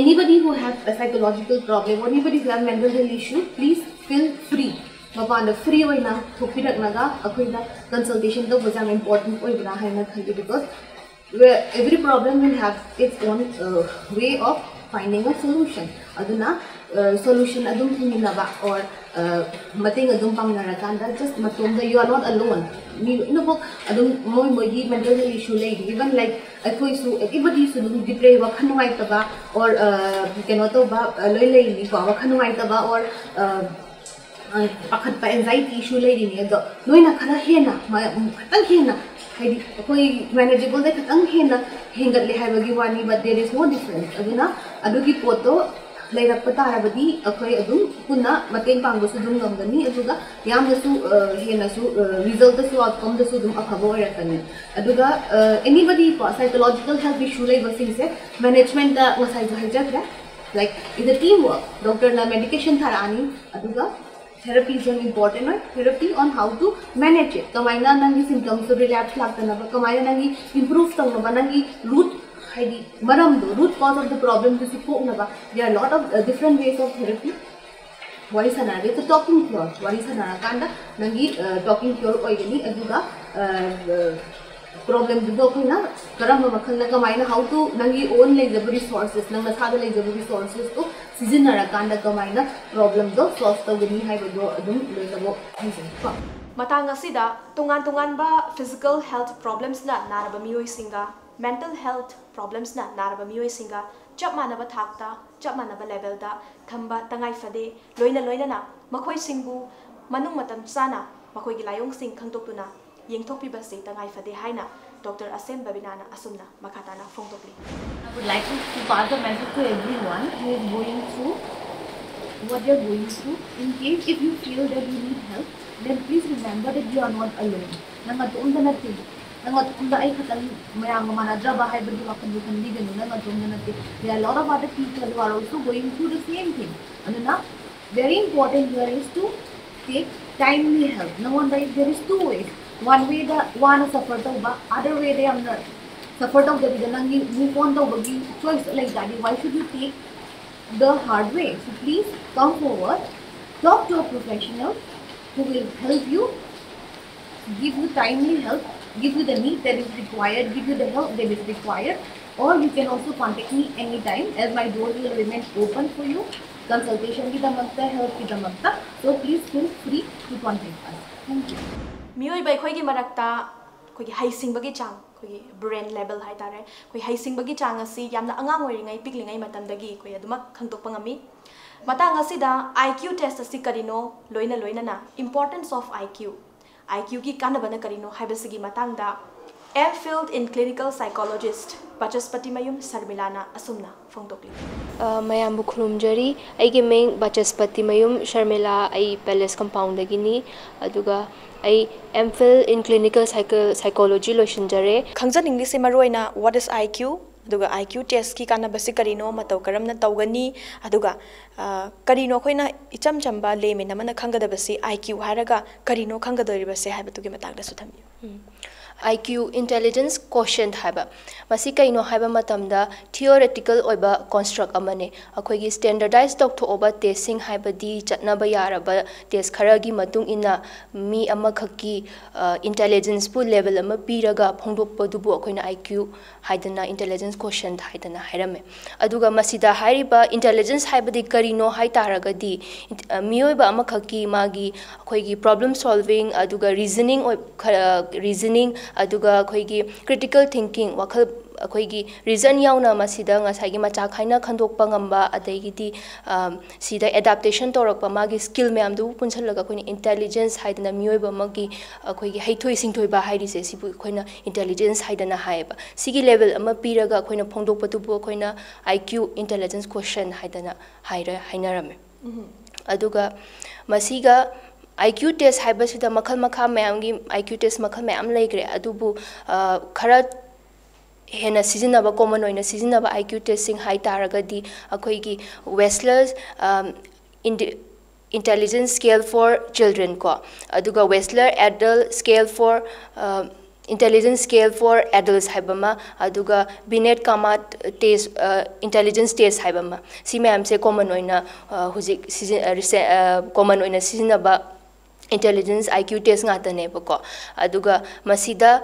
anybody who have a psychological problem, anybody who have mental health issue, please feel free. ꯃꯄꯥꯟꯗ ꯐ꯭ꯔꯤ ꯑꯣꯏꯅ ꯊꯣꯛꯄꯤꯔꯛꯂꯒ ꯑꯩꯈꯣꯏꯗ ꯀꯟꯁꯜꯇꯦꯁꯟ ꯇꯧꯕꯁꯦ ꯌꯥꯝ ꯏꯝꯄꯣꯔꯇꯦꯟ ꯑꯣꯏꯕ꯭ꯔꯥ ꯍꯥꯏꯅ ꯈꯜꯂꯤ, because every problem will have its own way of finding a solution. ꯑꯗꯨꯅ ꯁꯣꯂꯨꯁꯟ ꯑꯗꯨꯝ ꯊꯤꯃꯤꯟꯅꯕ or ꯃꯇꯦꯡ ꯑꯗꯨꯝ ꯄꯥꯡꯅꯔꯀꯥꯟꯗ, just ꯃꯇꯣꯝꯗ you are not alone. ꯃꯤ ꯂꯣꯏꯅꯃꯛ ꯑꯗꯨꯝ ꯃꯣꯏ ꯃꯣꯏꯒꯤ ꯃꯦꯟꯇꯦꯜ ꯍꯦꯜꯊ ꯏꯁꯨ ꯂꯩꯔꯤ꯫ Even like ꯑꯩꯈꯣꯏꯁꯨ, everybodyꯁꯨ ꯑꯗꯨꯝ ꯗꯤꯄ꯭ꯔꯦ, ꯋꯥꯈꯜ ꯅꯨꯡꯉꯥꯏꯇꯕ or ꯀꯩꯅꯣ ꯇꯧꯕ ꯂꯣꯏ ꯂꯩꯔꯤꯅꯤꯀꯣ꯫ ꯋꯥꯈꯜ ꯅꯨꯡꯉꯥꯏꯇꯕ or ꯄꯥꯈꯠꯄ, ꯑꯦꯟꯖꯥꯏꯇꯤ ꯏꯁꯨ ꯂꯩꯔꯤꯅꯤ꯫ ꯑꯗꯣ ꯅꯣꯏꯅ ꯈꯔ ꯍꯦꯟꯅ ꯈꯤꯇꯪ ꯍꯦꯟꯅ, ꯍꯥꯏꯗꯤ ꯑꯩꯈꯣꯏ ꯃꯦꯅꯦꯖꯦꯕꯜꯗ ꯈꯤꯇꯪ ꯍꯦꯟꯅ ꯍꯦꯟꯒꯠꯂꯦ ꯍꯥꯏꯕꯒꯤ ꯋꯥꯅꯤ, but there is no difference. ꯑꯗꯨꯅ ꯑꯗꯨꯒꯤ ꯄꯣꯠꯇꯣ ꯂꯩꯔꯛꯄ ꯇꯥꯔꯕꯗꯤ ꯑꯩꯈꯣꯏ ꯑꯗꯨꯝ ꯄꯨꯟꯅ ꯃꯇꯦꯡ ꯄꯥꯡꯕꯁꯨ ꯑꯗꯨꯝ ꯉꯝꯒꯅꯤ, ꯑꯗꯨꯒ ꯌꯥꯝꯅꯁꯨ ꯍꯦꯟꯅꯁꯨ ꯔꯤꯖꯜꯇꯁꯨ, ꯑꯥꯎꯠꯀꯝꯗꯁꯨ ꯑꯗꯨꯝ ꯑꯐꯕ ꯑꯣꯏꯔꯛꯀꯅꯤ꯫ ꯑꯗꯨꯒ anybody ꯀꯣ, ꯁꯥꯏꯀꯣꯂꯣꯖꯤꯀꯦꯜ ꯍꯦꯜꯊ ꯏꯁꯨ ꯂꯩꯕꯁꯤꯡꯁꯦ ꯃꯦꯅꯦꯖꯃꯦꯟꯠꯇ ꯉꯁꯥꯏꯁꯨ ꯍꯥꯏꯖꯈ꯭ꯔꯦ, like it's a team work. ꯗꯣꯛꯇꯔꯅ ꯃꯦꯗꯤꯀꯦꯁꯟ ꯊꯥꯔꯛꯑꯅꯤ, ꯑꯗꯨꯒ ꯊꯦꯔꯥꯄꯤꯁꯦ ꯌꯥꯝ ꯏꯝꯄꯣꯔꯇꯦꯟ ꯑꯣꯏ꯫ Therapy on how to manage it, ꯀꯃꯥꯏꯅ ꯅꯪꯒꯤ ꯁꯤꯝꯇꯝꯁꯇꯣ ꯔꯤꯂꯦꯞꯁ ꯂꯥꯛꯇꯅꯕ, ꯀꯃꯥꯏꯅ ꯅꯪꯒꯤ ꯏꯝꯄ꯭ꯔꯨꯚ ꯇꯧꯅꯕ, ꯅꯪꯒꯤ ꯔꯨꯠ, ꯍꯥꯏꯗꯤ ꯃꯔꯝꯗꯣ, root cause of the problemꯗꯨꯁꯨ ꯀꯣꯛꯅꯕ, there are lot of different ways of therapy꯫ ꯋꯥꯔꯤ ꯁꯥꯟꯅꯔꯒ it's a talking cure, ꯋꯥꯔꯤ ꯁꯥꯟꯅꯔꯀꯥꯟꯗ ꯅꯪꯒꯤ ꯇꯣꯀꯤꯡ ꯀ꯭ꯌꯣꯔ ꯑꯣꯏꯒꯅꯤ꯫ ꯑꯗꯨꯒ ꯄ꯭ꯔꯣꯕ꯭ꯂꯦꯝꯗꯨꯗꯣ ꯑꯩꯈꯣꯏꯅ ꯀꯔꯝꯕ ꯃꯈꯜꯅ, ꯀꯃꯥꯏꯅ, how to, ꯅꯪꯒꯤ ꯑꯣꯟ ꯂꯩꯖꯕ ꯔꯤꯁꯣꯔꯁꯦꯁ, ꯅꯪ ꯅꯁꯥꯗ ꯂꯩꯖꯕ ꯔꯤꯁꯣꯔꯁꯦꯁꯇꯣ ꯁꯤꯖꯤꯟꯅꯔꯀꯥꯟꯗ ꯀꯃꯥꯏꯅ ꯄ꯭ꯔꯣꯕ꯭ꯂꯦꯝꯗꯣ ꯁꯣꯜꯚ ꯇꯧꯒꯅꯤ ꯍꯥꯏꯕꯗꯣ ꯑꯗꯨꯝ ꯂꯣꯏꯅꯃꯛ ꯍꯥꯏꯖꯔꯤꯀꯣ꯫ ꯃꯇꯥꯡ ꯑꯁꯤꯗ ꯇꯣꯉꯥꯟ ꯇꯣꯉꯥꯟꯕ ꯐꯤꯖꯤꯀꯦꯜ ꯍꯦꯜꯊ ꯄ꯭ꯔꯣꯕ꯭ꯂꯦꯝꯁꯅ ꯅꯥꯔꯕ ꯃꯤꯑꯣꯏꯁꯤꯡꯒ ꯃꯦꯟꯇꯦꯜ ꯍꯦꯜꯊ ꯄ꯭ꯔꯣꯕ꯭ꯂꯦꯝꯁꯅ ꯅꯥꯔꯕ ꯃꯤꯑꯣꯏꯁꯤꯡꯒ ꯆꯞ ꯃꯥꯟꯅꯕ ꯊꯥꯛꯇ, ꯆꯞ ꯃꯥꯟꯅꯕ ꯂꯦꯚꯦꯜꯗ ꯊꯝꯕ ꯇꯉꯥꯏ ꯐꯗꯦ꯫ ꯂꯣꯏꯅ ꯂꯣꯏꯅꯅ ꯃꯈꯣꯏꯁꯤꯡꯕꯨ ꯃꯅꯨꯡ ꯃꯇꯝ ꯆꯥꯅ ꯃꯈꯣꯏꯒꯤ ꯂꯥꯏꯑꯣꯡꯁꯤꯡ ꯈꯪꯗꯣꯛꯇꯨꯅ ꯌꯦꯡꯊꯣꯛꯄꯤꯕꯁꯤ ꯇꯉꯥꯏ ꯐꯗꯦ ꯍꯥꯏꯅ ꯗꯣꯛꯇꯔ ꯑꯁꯦꯝ ꯕꯕꯤꯅꯥꯅ ꯑꯁꯨꯝꯅ ꯃꯈꯥ ꯇꯥꯅ ꯐꯣꯡꯗꯣꯛꯂꯤ꯫ I would like to pass the message to everyone who is going through what they are going through. In case if you feel that you need help, then please remember that you are not alone. ꯅꯪ ꯑꯇꯣꯝꯇ ꯅꯠꯇꯦ꯫ ꯅꯪ ꯑꯗꯣꯝꯗ ꯑꯩ ꯈꯛꯇꯪ ꯃꯌꯥꯝꯒ ꯃꯥꯟꯅꯗ꯭ꯔꯕ ꯍꯥꯏꯕꯒꯤ ꯋꯥꯈꯜꯗꯣ ꯈꯟꯕꯤꯒꯅꯨ, ꯅꯪ ꯑꯗꯣꯝꯗ ꯅꯠꯇꯦ꯫ There are a lot of other people who are also going through the same thing. ꯑꯗꯨꯅ very important here is to take timely help. ꯅꯉꯣꯟꯗ there is two ways. One way ꯗ ꯋꯥꯅ suffer ꯇꯧꯕ, other way ꯗ ꯌꯥꯝꯅ suffer ꯇꯧꯗꯕꯤꯗ ꯅꯪꯒꯤ move on ꯇꯧꯕꯒꯤ choice ꯂꯩ ꯇꯥꯔꯗꯤ, why should you take the hard way? So please come forward, talk to a professional who will help you, give you timely help, give you the need that is required, give you the help that is required, or you can also contact me anytime as my doors will remain open for you, consultation ꯒꯤꯗꯃꯛꯇ, help ꯒꯤꯗꯃꯛꯇ. So please feel free to contact us. Thank you. ꯃꯤꯑꯣꯏꯕ ꯑꯩꯈꯣꯏꯒꯤ ꯃꯔꯛꯇ ꯑꯩꯈꯣꯏꯒꯤ ꯍꯩꯁꯤꯡꯕꯒꯤ ꯆꯥꯡ, ꯑꯩꯈꯣꯏꯒꯤ brain level ꯍꯥꯏꯇꯥꯔꯦ, ꯑꯩꯈꯣꯏ ꯍꯩꯁꯤꯡꯕꯒꯤ ꯆꯥꯡ ꯑꯁꯤ ꯌꯥꯝꯅ ꯑꯉꯥꯡ ꯑꯣꯏꯔꯤꯉꯩ, ꯄꯤꯛꯂꯤꯉꯩ ꯃꯇꯝꯗꯒꯤ ꯑꯩꯈꯣꯏ ꯑꯗꯨꯃꯛ ꯈꯪꯗꯣꯛꯄ ꯉꯝꯃꯤ꯫ ꯃꯇꯥꯡ ꯑꯁꯤꯗ I Q test ꯑꯁꯤ ꯀꯔꯤꯅꯣ, ꯂꯣꯏꯅ ꯂꯣꯏꯅꯅ importance of I Q, I Q ꯒꯤ ꯀꯥꯟꯅꯕꯅ ꯀꯔꯤꯅꯣ ꯍꯥꯏꯕꯁꯤꯒꯤ ꯃꯇꯥꯡꯗ M.Phil in Clinical Psychologist ꯕꯆꯁꯄꯇꯤꯃꯌꯨꯝ ꯁꯔꯃꯤꯂꯥꯅ ꯑꯁꯨꯝꯅ ꯐꯣꯡꯗꯣꯛꯂꯤ꯫ ꯑ, ꯃꯌꯥꯝꯕꯨ ꯈꯨꯔꯨꯝꯖꯔꯤ꯫ ꯑꯩꯒꯤ ꯃꯤꯡ ꯕꯆꯁꯄꯇꯤꯃꯌꯨꯝ ꯁꯔꯃꯤꯂꯥ, ꯑꯩ Palace Compound ꯗꯒꯤꯅꯤ꯫ ꯑꯗꯨꯒ ꯑꯩ M.Phil in Clinical Psycho- Psychology ꯂꯣꯏꯁꯤꯟꯖꯔꯦ꯫ ꯈꯪꯖꯅꯤꯡꯂꯤꯁꯦ ꯃꯔꯨꯑꯣꯏꯅ what is I Q, ꯑꯗꯨꯒ I Q test ꯀꯤ ꯀꯥꯟꯅꯕꯁꯤ ꯀꯔꯤꯅꯣ, ꯃꯇꯧ ꯀꯔꯝꯅ ꯇꯧꯒꯅꯤ, ꯑꯗꯨꯒ ꯑ, ꯀꯔꯤꯅꯣ ꯑꯩꯈꯣꯏꯅ ꯏꯆꯝ ꯆꯝꯕ layman ꯑꯃꯅ ꯈꯪꯒꯗꯕꯁꯤ I Q ꯍꯥꯏꯔꯒ ꯀꯔꯤꯅꯣ ꯈꯪꯒꯗꯣꯔꯤꯕꯁꯦ ꯍꯥꯏꯕꯗꯨꯒꯤ ꯃꯇꯥꯡꯗꯁꯨ ꯊꯝꯕꯤꯌꯨ꯫ I Q intelligence quotient ꯍꯥꯏꯕ ꯃꯁꯤ ꯀꯩꯅꯣ ꯍꯥꯏꯕ ꯃꯇꯝꯗ theoretical ꯑꯣꯏꯕ construct ꯑꯃꯅꯤ꯫ ꯑꯩꯈꯣꯏꯒꯤ standardize ꯇꯧꯊꯣꯛꯑꯕ test ꯁꯤꯡ, ꯍꯥꯏꯕꯗꯤ ꯆꯠꯅꯕ ꯌꯥꯔꯕ test ꯈꯔꯒꯤ ꯃꯇꯨꯡ ꯏꯟꯅ ꯃꯤ ꯑꯃꯈꯛꯀꯤ intelligence ꯄꯨ level ꯑꯃ ꯄꯤꯔꯒ ꯐꯣꯡꯗꯣꯛꯄꯗꯨꯕꯨ ꯑꯩꯈꯣꯏꯅ I Q ꯍꯥꯏꯗꯅ, intelligence quotient ꯍꯥꯏꯗꯅ ꯍꯥꯏꯔꯝꯃꯤ꯫ ꯑꯗꯨꯒ ꯃꯁꯤꯗ ꯍꯥꯏꯔꯤꯕ intelligence ꯍꯥꯏꯕꯗꯤ ꯀꯔꯤꯅꯣ ꯍꯥꯏ ꯇꯥꯔꯒꯗꯤ, ꯃꯤꯑꯣꯏꯕ ꯑꯃꯈꯛꯀꯤ ꯃꯥꯒꯤ ꯑꯩꯈꯣꯏꯒꯤ problem solving, ꯑꯗꯨꯒ reasoning ꯑꯣꯏ-, ꯈꯔ-, reasoning, ꯑꯗꯨꯒ ꯑꯩꯈꯣꯏꯒꯤ critical thinking, ꯋꯥꯈꯜ, ꯑꯩꯈꯣꯏꯒꯤ reason ꯌꯥꯎꯅ ꯃꯁꯤꯗ ꯉꯁꯥꯏꯒꯤ ꯃꯆꯥꯛ ꯍꯥꯏꯅ ꯈꯟꯗꯣꯛꯄ ꯉꯝꯕ, ꯑꯗꯒꯤꯗꯤ, ꯑ, ꯁꯤꯗ adaptation ꯇꯧꯔꯛꯄ ꯃꯥꯒꯤ skill ꯃꯌꯥꯝꯗꯨꯕꯨ ꯄꯨꯟꯁꯤꯜꯂꯒ ꯑꯩꯈꯣꯏꯅ intelligence ꯍꯥꯏꯗꯅ, ꯃꯤꯑꯣꯏꯕ ꯑꯃꯒꯤ ꯑꯩꯈꯣꯏꯒꯤ ꯍꯩꯊꯣꯏ ꯁꯤꯡꯊꯣꯏꯕ ꯍꯥꯏꯔꯤꯁꯦ, ꯁꯤꯕꯨ ꯑꯩꯈꯣꯏꯅ intelligence ꯍꯥꯏꯗꯅ ꯍꯥꯏꯌꯦꯕ꯫ ꯁꯤꯒꯤ level ꯑꯃ ꯄꯤꯔꯒ ꯑꯩꯈꯣꯏꯅ ꯐꯣꯡꯗꯣꯛꯄꯗꯨꯕꯨ ꯑꯩꯈꯣꯏꯅ I Q intelligence quotient ꯍꯥꯏꯗꯅ ꯍꯥꯏꯔ-, ꯍꯥꯏꯅꯔꯝꯃꯦ꯫ ꯑꯗꯨꯒ ꯃꯁꯤꯒ I Q test ꯍꯥꯏꯕꯁꯤꯗ ꯃꯈꯜ ꯃꯈꯥ ꯃꯌꯥꯝꯒꯤ I Q test ꯃꯈꯜ ꯃꯌꯥꯝ ꯂꯩꯈ꯭ꯔꯦ꯫ ꯑꯗꯨꯕꯨ ꯈꯔ ꯍꯦꯟꯅ ꯁꯤꯖꯤꯟꯅꯕ, common ꯑꯣꯏꯅ ꯁꯤꯖꯤꯟꯅꯕ I Q testꯁꯤꯡ ꯍꯥꯏ ꯇꯥꯔꯒꯗꯤ ꯑꯩꯈꯣꯏꯒꯤ Wechsler Intelligence Scale for Children ꯀꯣ, ꯑꯗꯨꯒ Wechsler Adult Scale for Intelligence Scale for Adults ꯍꯥꯏꯕ ꯑꯃ, ꯑꯗꯨꯒ Binet Kamat Test, Intelligence Test ꯍꯥꯏꯕ ꯑꯃ, ꯁꯤ ꯃꯌꯥꯝꯁꯦ common ꯑꯣꯏꯅ ꯍꯧꯖꯤꯛ common ꯑꯣꯏꯅ ꯁꯤꯖꯤꯟꯅꯕ intelligence I Q test ꯉꯥꯛꯇꯅꯦꯕꯀꯣ꯫ ꯑꯗꯨꯒ ꯃꯁꯤꯗ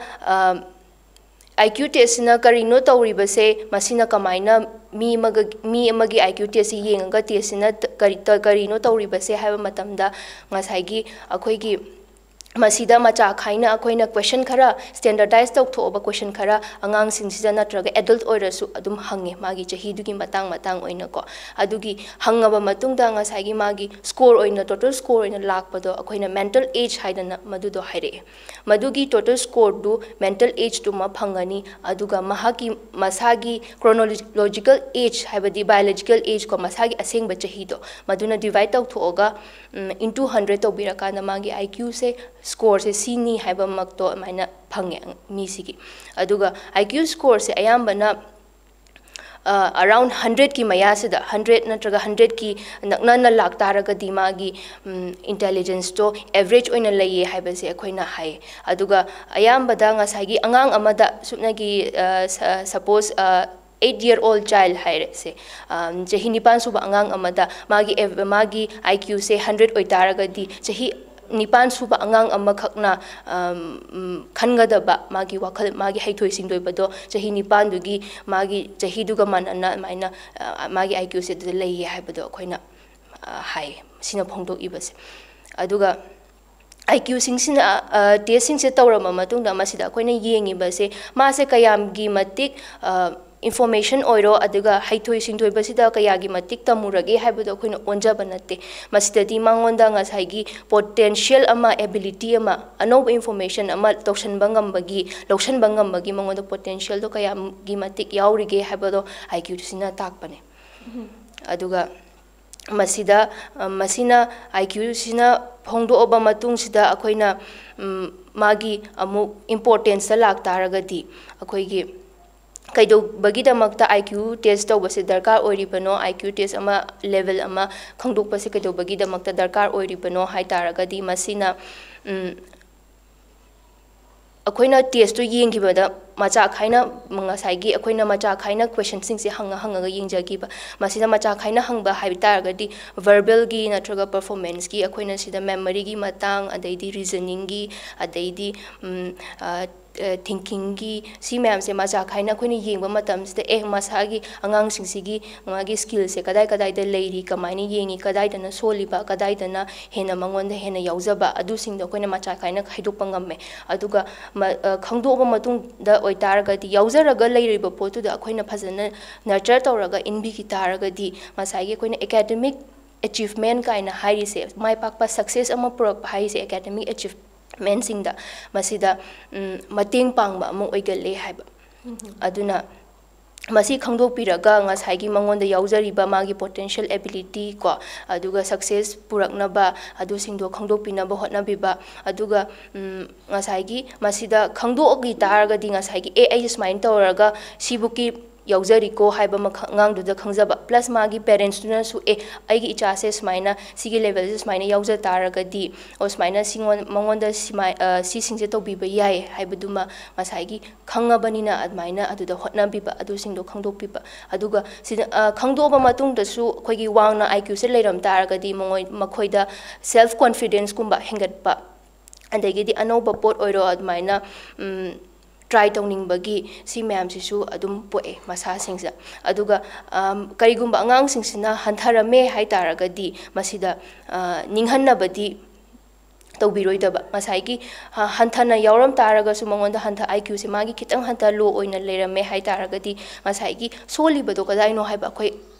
I Q testꯁꯤꯅ ꯀꯔꯤꯅꯣ ꯇꯧꯔꯤꯕꯁꯦ, ꯃꯁꯤꯅ ꯀꯃꯥꯏꯅ ꯃꯤ ꯑꯃꯒ, ꯃꯤ ꯑꯃꯒꯤ I Q testꯁꯤ ꯌꯦꯡꯉꯒ testꯁꯤꯅ ꯀꯔꯤ, ꯀꯔꯤꯅꯣ ꯇꯧꯔꯤꯕꯁꯦ ꯍꯥꯏꯕ ꯃꯇꯝꯗ, ꯉꯁꯥꯏꯒꯤ ꯑꯩꯈꯣꯏꯒꯤ ꯃꯁꯤꯗ ꯃꯆꯥ ꯈꯥꯏꯅ ꯑꯩꯈꯣꯏꯅ question ꯈꯔ standardize ꯇꯧꯊꯣꯛꯑꯕ question ꯈꯔ ꯑꯉꯥꯡꯁꯤꯡꯁꯤꯗ ꯅꯠꯇ꯭ꯔꯒ adult ꯑꯣꯏꯔꯁꯨ ꯑꯗꯨꯝ ꯍꯪꯉꯦ, ꯃꯥꯒꯤ ꯆꯍꯤꯗꯨꯒꯤ ꯃꯇꯥꯡ ꯃꯇꯥꯡ ꯑꯣꯏꯅꯀꯣ꯫ ꯑꯗꯨꯒꯤ ꯍꯪꯉꯕ ꯃꯇꯨꯡꯗ ꯉꯁꯥꯏꯒꯤ ꯃꯥꯒꯤ score ꯑꯣꯏꯅ, total score ꯑꯣꯏꯅ ꯂꯥꯛꯄꯗꯣ ꯑꯩꯈꯣꯏꯅ mental age ꯍꯥꯏꯗꯅ ꯃꯗꯨꯗꯣ ꯍꯥꯏꯔꯛꯑꯦ꯫ ꯃꯗꯨꯒꯤ total scoreꯗꯨ mental ageꯗꯨꯃ ꯐꯪꯒꯅꯤ, ꯑꯗꯨꯒ ꯃꯍꯥꯛꯀꯤ ꯃꯁꯥꯒꯤ chronological age, ꯍꯥꯏꯕꯗꯤ biological age ꯀꯣ, ꯃꯁꯥꯒꯤ ꯑꯁꯦꯡꯕ ꯆꯍꯤꯗꯣ, ꯃꯗꯨꯅ divide ꯇꯧꯊꯣꯛꯑꯒ into hundred ꯇꯧꯕꯤꯔꯀꯥꯟꯗ ꯃꯥꯒꯤ I Qꯁꯦ, scoreꯁꯦ ꯁꯤꯅꯤ ꯍꯥꯏꯕꯃꯛꯇꯣ ꯑꯗꯨꯃꯥꯏꯅ ꯐꯪꯉꯦ ꯃꯤꯁꯤꯒꯤ꯫ ꯑꯗꯨꯒ I Q scoreꯁꯦ ꯑꯌꯥꯝꯕꯅ around hundredꯀꯤ ꯃꯌꯥꯁꯤꯗ, hundred ꯅꯠꯇ꯭ꯔꯒ hundredꯀꯤ ꯅꯛꯅꯅ ꯂꯥꯛꯇꯥꯔꯒꯗꯤ ꯃꯥꯒꯤ intelligenceꯇꯣ average ꯑꯣꯏꯅ ꯂꯩꯌꯦ ꯍꯥꯏꯕꯁꯦ ꯑꯩꯈꯣꯏꯅ ꯍꯥꯏ꯫ ꯑꯗꯨꯒ ꯑꯌꯥꯝꯕꯗ ꯉꯁꯥꯏꯒꯤ ꯑꯉꯥꯡ ꯑꯃꯗ ꯁꯨꯞꯅꯒꯤ, suppose, eight year old child ꯍꯥꯏꯔꯁꯦ, ꯆꯍꯤ ꯅꯤꯄꯥꯟ ꯁꯨꯕ ꯑꯉꯥꯡ ꯑꯃꯗ ꯃꯥꯒꯤ, ꯃꯥꯒꯤ I Qꯁꯦ hundred ꯑꯣꯏꯇꯥꯔꯒꯗꯤ, ꯆꯍꯤ ꯅꯤꯄꯥꯟ ꯁꯨꯕ ꯑꯉꯥꯡ ꯑꯃꯈꯛꯅ ꯈꯟꯒꯗꯕ, ꯃꯥꯒꯤ ꯋꯥꯈꯜ, ꯃꯥꯒꯤ ꯍꯩꯊꯣꯏ ꯁꯤꯡꯊꯣꯏꯕꯗꯣ ꯆꯍꯤ ꯅꯤꯄꯥꯟꯗꯨꯒꯤ ꯃꯥꯒꯤ ꯆꯍꯤꯗꯨꯒ ꯃꯥꯟꯅꯅ ꯑꯗꯨꯃꯥꯏꯅ ꯃꯥꯒꯤ I Qꯁꯦ ꯑꯗꯨꯗ ꯂꯩꯌꯦ ꯍꯥꯏꯕꯗꯣ ꯑꯩꯈꯣꯏꯅ ꯍꯥꯏ, ꯁꯤꯅ ꯐꯣꯡꯗꯣꯛꯏꯕꯁꯦ꯫ ꯑꯗꯨꯒ I Qꯁꯤꯡꯁꯤꯅ, testꯁꯤꯡꯁꯦ ꯇꯧꯔꯕ ꯃꯇꯨꯡꯗ ꯃꯁꯤꯗ ꯑꯩꯈꯣꯏꯅ ꯌꯦꯡꯉꯤꯕꯁꯦ, ꯃꯥꯁꯦ ꯀꯌꯥꯝꯒꯤ ꯃꯇꯤꯛ information ꯑꯣꯏꯔꯣ, ꯑꯗꯨꯒ ꯍꯩꯊꯣꯏ ꯁꯤꯡꯊꯣꯏꯕꯁꯤꯗ ꯀꯌꯥꯒꯤ ꯃꯇꯤꯛ ꯇꯝꯃꯨꯔꯒꯦ ꯍꯥꯏꯕꯗꯣ ꯑꯩꯈꯣꯏꯅ ꯑꯣꯟꯖꯕ ꯅꯠꯇꯦ꯫ ꯃꯁꯤꯗꯗꯤ ꯃꯉꯣꯟꯗ ꯉꯁꯥꯏꯒꯤ potential ꯑꯃ, ability ꯑꯃ, ꯑꯅꯧꯕ information ꯑꯃ ꯇꯧꯁꯟꯕ ꯉꯝꯕꯒꯤ, ꯂꯧꯁꯟꯕ ꯉꯝꯕꯒꯤ ꯃꯉꯣꯟꯗ potentialꯗꯣ ꯀꯌꯥꯒꯤ ꯃꯇꯤꯛ ꯌꯥꯎꯔꯤꯒꯦ ꯍꯥꯏꯕꯗꯣ I Qꯁꯤꯅ ꯇꯥꯛꯄꯅꯦ꯫ ꯑꯗꯨꯒ ꯃꯁꯤꯗ, ꯑ, ꯃꯁꯤꯅ, IQ ꯁꯤꯅ ꯐꯣꯡꯗꯣꯛꯑꯕ ꯃꯇꯨꯡꯁꯤꯗ ꯑꯩꯈꯣꯏꯅ, ꯎꯝ, ꯃꯥꯒꯤ ꯑꯃꯨꯛ importance ꯇ ꯂꯥꯛꯇꯥꯔꯒꯗꯤ, ꯑꯩꯈꯣꯏꯒꯤ ꯀꯩꯗꯧꯕꯒꯤꯗꯃꯛꯇ IQ test ꯇꯧꯕꯁꯦ ꯗꯔꯀꯥꯔ ꯑꯣꯏꯔꯤꯕꯅꯣ, IQ test ꯑꯃ, level ꯑꯃ ꯈꯪꯗꯣꯛꯄꯁꯦ ꯀꯩꯗꯧꯕꯒꯤꯗꯃꯛꯇ ꯗꯔꯀꯥꯔ ꯑꯣꯏꯔꯤꯕꯅꯣ ꯍꯥꯏ ꯇꯥꯔꯒꯗꯤ, ꯃꯁꯤꯅ, ꯎꯝ, ꯑꯩꯈꯣꯏꯅ test ꯇꯨ ꯌꯦꯡꯈꯤꯕꯗ ꯃꯆꯥ ꯈꯥꯏꯅ, ꯉꯁꯥꯏꯒꯤ ꯑꯩꯈꯣꯏꯅ ꯃꯆꯥ ꯈꯥꯏꯅ question ꯁꯤꯡꯁꯦ ꯍꯪꯉ ꯍꯪꯉꯒ ꯌꯦꯡꯖꯈꯤꯕ꯫ ꯃꯁꯤꯗ ꯃꯆꯥ ꯈꯥꯏꯅ ꯍꯪꯕ ꯍꯥꯏꯕ ꯇꯥꯔꯒꯗꯤ, verbal ꯒꯤ ꯅꯠꯇ꯭ꯔꯒ performance ꯀꯤ, ꯑꯩꯈꯣꯏꯅ ꯁꯤꯗ memory ꯒꯤ ꯃꯇꯥꯡ, ꯑꯗꯩꯗꯤ reasoning ꯒꯤ, ꯑꯗꯩꯗꯤ, ꯎꯝ, ꯑ, ꯑ, thinking ꯒꯤ, ꯁꯤ ꯃꯌꯥꯝꯁꯦ ꯃꯆꯥ ꯈꯥꯏꯅ ꯑꯩꯈꯣꯏꯅ ꯌꯦꯡꯕ ꯃꯇꯝꯁꯤꯗ, ꯑꯦ, ꯃꯁꯥꯒꯤ ꯑꯉꯥꯡꯁꯤꯡꯁꯤꯒꯤ ꯃꯥꯒꯤ skill ꯁꯦ ꯀꯗꯥꯏ ꯀꯗꯥꯏꯗ ꯂꯩꯔꯤ, ꯀꯃꯥꯏꯅ ꯌꯦꯡꯉꯤ, ꯀꯗꯥꯏꯗꯅ ꯁꯣꯜꯂꯤꯕ, ꯀꯗꯥꯏꯗꯅ ꯍꯦꯟꯅ ꯃꯉꯣꯟꯗ ꯍꯦꯟꯅ ꯌꯥꯎꯖꯕ, ꯑꯗꯨꯁꯤꯡꯗꯣ ꯑꯩꯈꯣꯏꯅ ꯃꯆꯥ ꯈꯥꯏꯅ ꯈꯥꯏꯗꯣꯛꯄ ꯉꯝꯃꯦ꯫ ꯑꯗꯨꯒ ꯃ-, ꯑ, ꯈꯪꯗꯣꯛꯑꯕ ꯃꯇꯨꯡꯗ ꯑꯣꯏꯇꯥꯔꯒꯗꯤ, ꯌꯥꯎꯖꯔꯒ ꯂꯩꯔꯤꯕ ꯄꯣꯠꯇꯨꯗ ꯑꯩꯈꯣꯏꯅ ꯐꯖꯅ nurture ꯇꯧꯔꯒ ꯏꯟꯕꯤꯈꯤ ꯇꯥꯔꯒꯗꯤ, ꯉꯁꯥꯏꯒꯤ ꯑꯩꯈꯣꯏꯅ academic achievement ꯀꯥꯏꯅ ꯍꯥꯏꯔꯤꯁꯦ, ꯃꯥꯏ ꯄꯥꯛꯄ success ꯑꯃ ꯄꯨꯔꯛꯄ ꯍꯥꯏꯔꯤꯁꯦ academic achievement ꯁꯤꯡꯗ, ꯃꯁꯤꯗ, ꯎꯝ, ꯃꯇꯦꯡ ꯄꯥꯡꯕ ꯑꯃ ꯑꯣꯏꯒꯜꯂꯦ ꯍꯥꯏꯕ꯫ ꯑꯗꯨꯅ ꯃꯁꯤ ꯈꯪꯗꯣꯛꯄꯤꯔꯒ, ꯉꯁꯥꯏꯒꯤ ꯃꯉꯣꯟꯗ ꯌꯥꯎꯖꯔꯤꯕ ꯃꯥꯒꯤ potential ability ꯀꯣ, ꯑꯗꯨꯒ success ꯄꯨꯔꯛꯅꯕ, ꯑꯗꯨꯁꯤꯡꯗꯣ ꯈꯪꯗꯣꯛꯄꯤꯅꯕ ꯍꯣꯠꯅꯕꯤꯕ꯫ ꯑꯗꯨꯒ, ꯎꯝ, ꯉꯁꯥꯏꯒꯤ ꯃꯁꯤꯗ ꯈꯪꯗꯣꯛꯈꯤ ꯇꯥꯔꯒꯗꯤ, ꯉꯁꯥꯏꯒꯤ, "ꯑꯦ, ꯑꯩꯁꯦ ꯁꯨꯃꯥꯏꯅ ꯇꯧꯔꯒ ꯁꯤꯕꯨꯛꯀꯤ ꯌꯥꯎꯖꯔꯤꯀꯣ" ꯍꯥꯏꯕ ꯑꯃ ꯈ-, ꯑꯉꯥꯡꯗꯨꯗ ꯈꯪꯖꯕ, plus ꯃꯥꯒꯤ parents ꯇꯨꯅꯁꯨ, "ꯑꯦ, ꯑꯩꯒꯤ ꯏꯆꯥꯁꯦ ꯁꯨꯃꯥꯏꯅ ꯁꯤꯒꯤ level ꯁꯦ ꯁꯨꯃꯥꯏꯅ ꯌꯥꯎꯖ ꯇꯥꯔꯒꯗꯤ, ꯑꯣ, ꯁꯨꯃꯥꯏꯅ ꯁꯤꯉꯣꯟ-, ꯃꯉꯣꯟꯗ ꯁꯤꯃꯥꯏ-, ꯑ, ꯁꯤꯁꯤꯡꯁꯦ ꯇꯧꯕꯤꯕ ꯌꯥꯏ" ꯍꯥꯏꯕꯗꯨꯃ ꯉꯁꯥꯏꯒꯤ ꯈꯪꯉꯕꯅꯤꯅ, ꯑꯗꯨꯃꯥꯏꯅ ꯑꯗꯨꯗ ꯍꯣꯠꯅꯕꯤꯕ, ꯑꯗꯨꯁꯤꯡꯗꯣ ꯈꯪꯗꯣꯛꯄꯤꯕ꯫ ꯑꯗꯨꯒ ꯁꯤꯗ, ꯑ, ꯈꯪꯗꯣꯛꯑꯕ ꯃꯇꯨꯡꯗꯁꯨ ꯑꯩꯈꯣꯏꯒꯤ ꯋꯥꯡꯅ IQ ꯁꯦ ꯂꯩꯔꯝ ꯇꯥꯔꯒꯗꯤ, ꯃꯉꯣꯏ-, ꯃꯈꯣꯏꯗ self confidence ꯀꯨꯝꯕ ꯍꯦꯟꯒꯠꯄ, ꯑꯗꯒꯤꯗꯤ ꯑꯅꯧꯕ ꯄꯣꯠ ꯑꯣꯏꯔꯣ, ꯑꯗꯨꯃꯥꯏꯅ, ꯎꯝ, try ꯇꯧꯅꯤꯡꯕꯒꯤ, ꯁꯤ ꯃꯌꯥꯝꯁꯤꯁꯨ ꯑꯗꯨꯝ ꯄꯣꯛꯑꯦ ꯃꯁꯥꯁꯤꯡꯁꯤꯗ꯫ ꯑꯗꯨꯒ, ꯑꯝ, ꯀꯔꯤꯒꯨꯝꯕ ꯑꯉꯥꯡꯁꯤꯡꯁꯤꯅ ꯍꯟꯊꯔꯝꯃꯦ ꯍꯥꯏ ꯇꯥꯔꯒꯗꯤ, ꯃꯁꯤꯗ, ꯑ, ꯅꯤꯡꯍꯟꯅꯕꯗꯤ ꯇꯧꯕꯤꯔꯣꯏꯗꯕ꯫ ꯉꯁꯥꯏꯒꯤ, ꯑ, ꯍꯟꯊꯅ ꯌꯥꯎꯔꯝ ꯇꯥꯔꯒꯁꯨ, ꯃꯉꯣꯟꯗ ꯍꯟꯊ-, IQ ꯁꯦ ꯃꯥꯒꯤ ꯈꯤꯇꯪ ꯍꯟꯊ, low ꯑꯣꯏꯅ ꯂꯩꯔꯝꯃꯦ ꯍꯥꯏ ꯇꯥꯔꯒꯗꯤ, ꯉꯁꯥꯏꯒꯤ ꯁꯣꯜꯂꯤꯕꯗꯣ ꯀꯗꯥꯏꯅꯣ ꯍꯥꯏꯕ ꯑꯩꯈꯣꯏ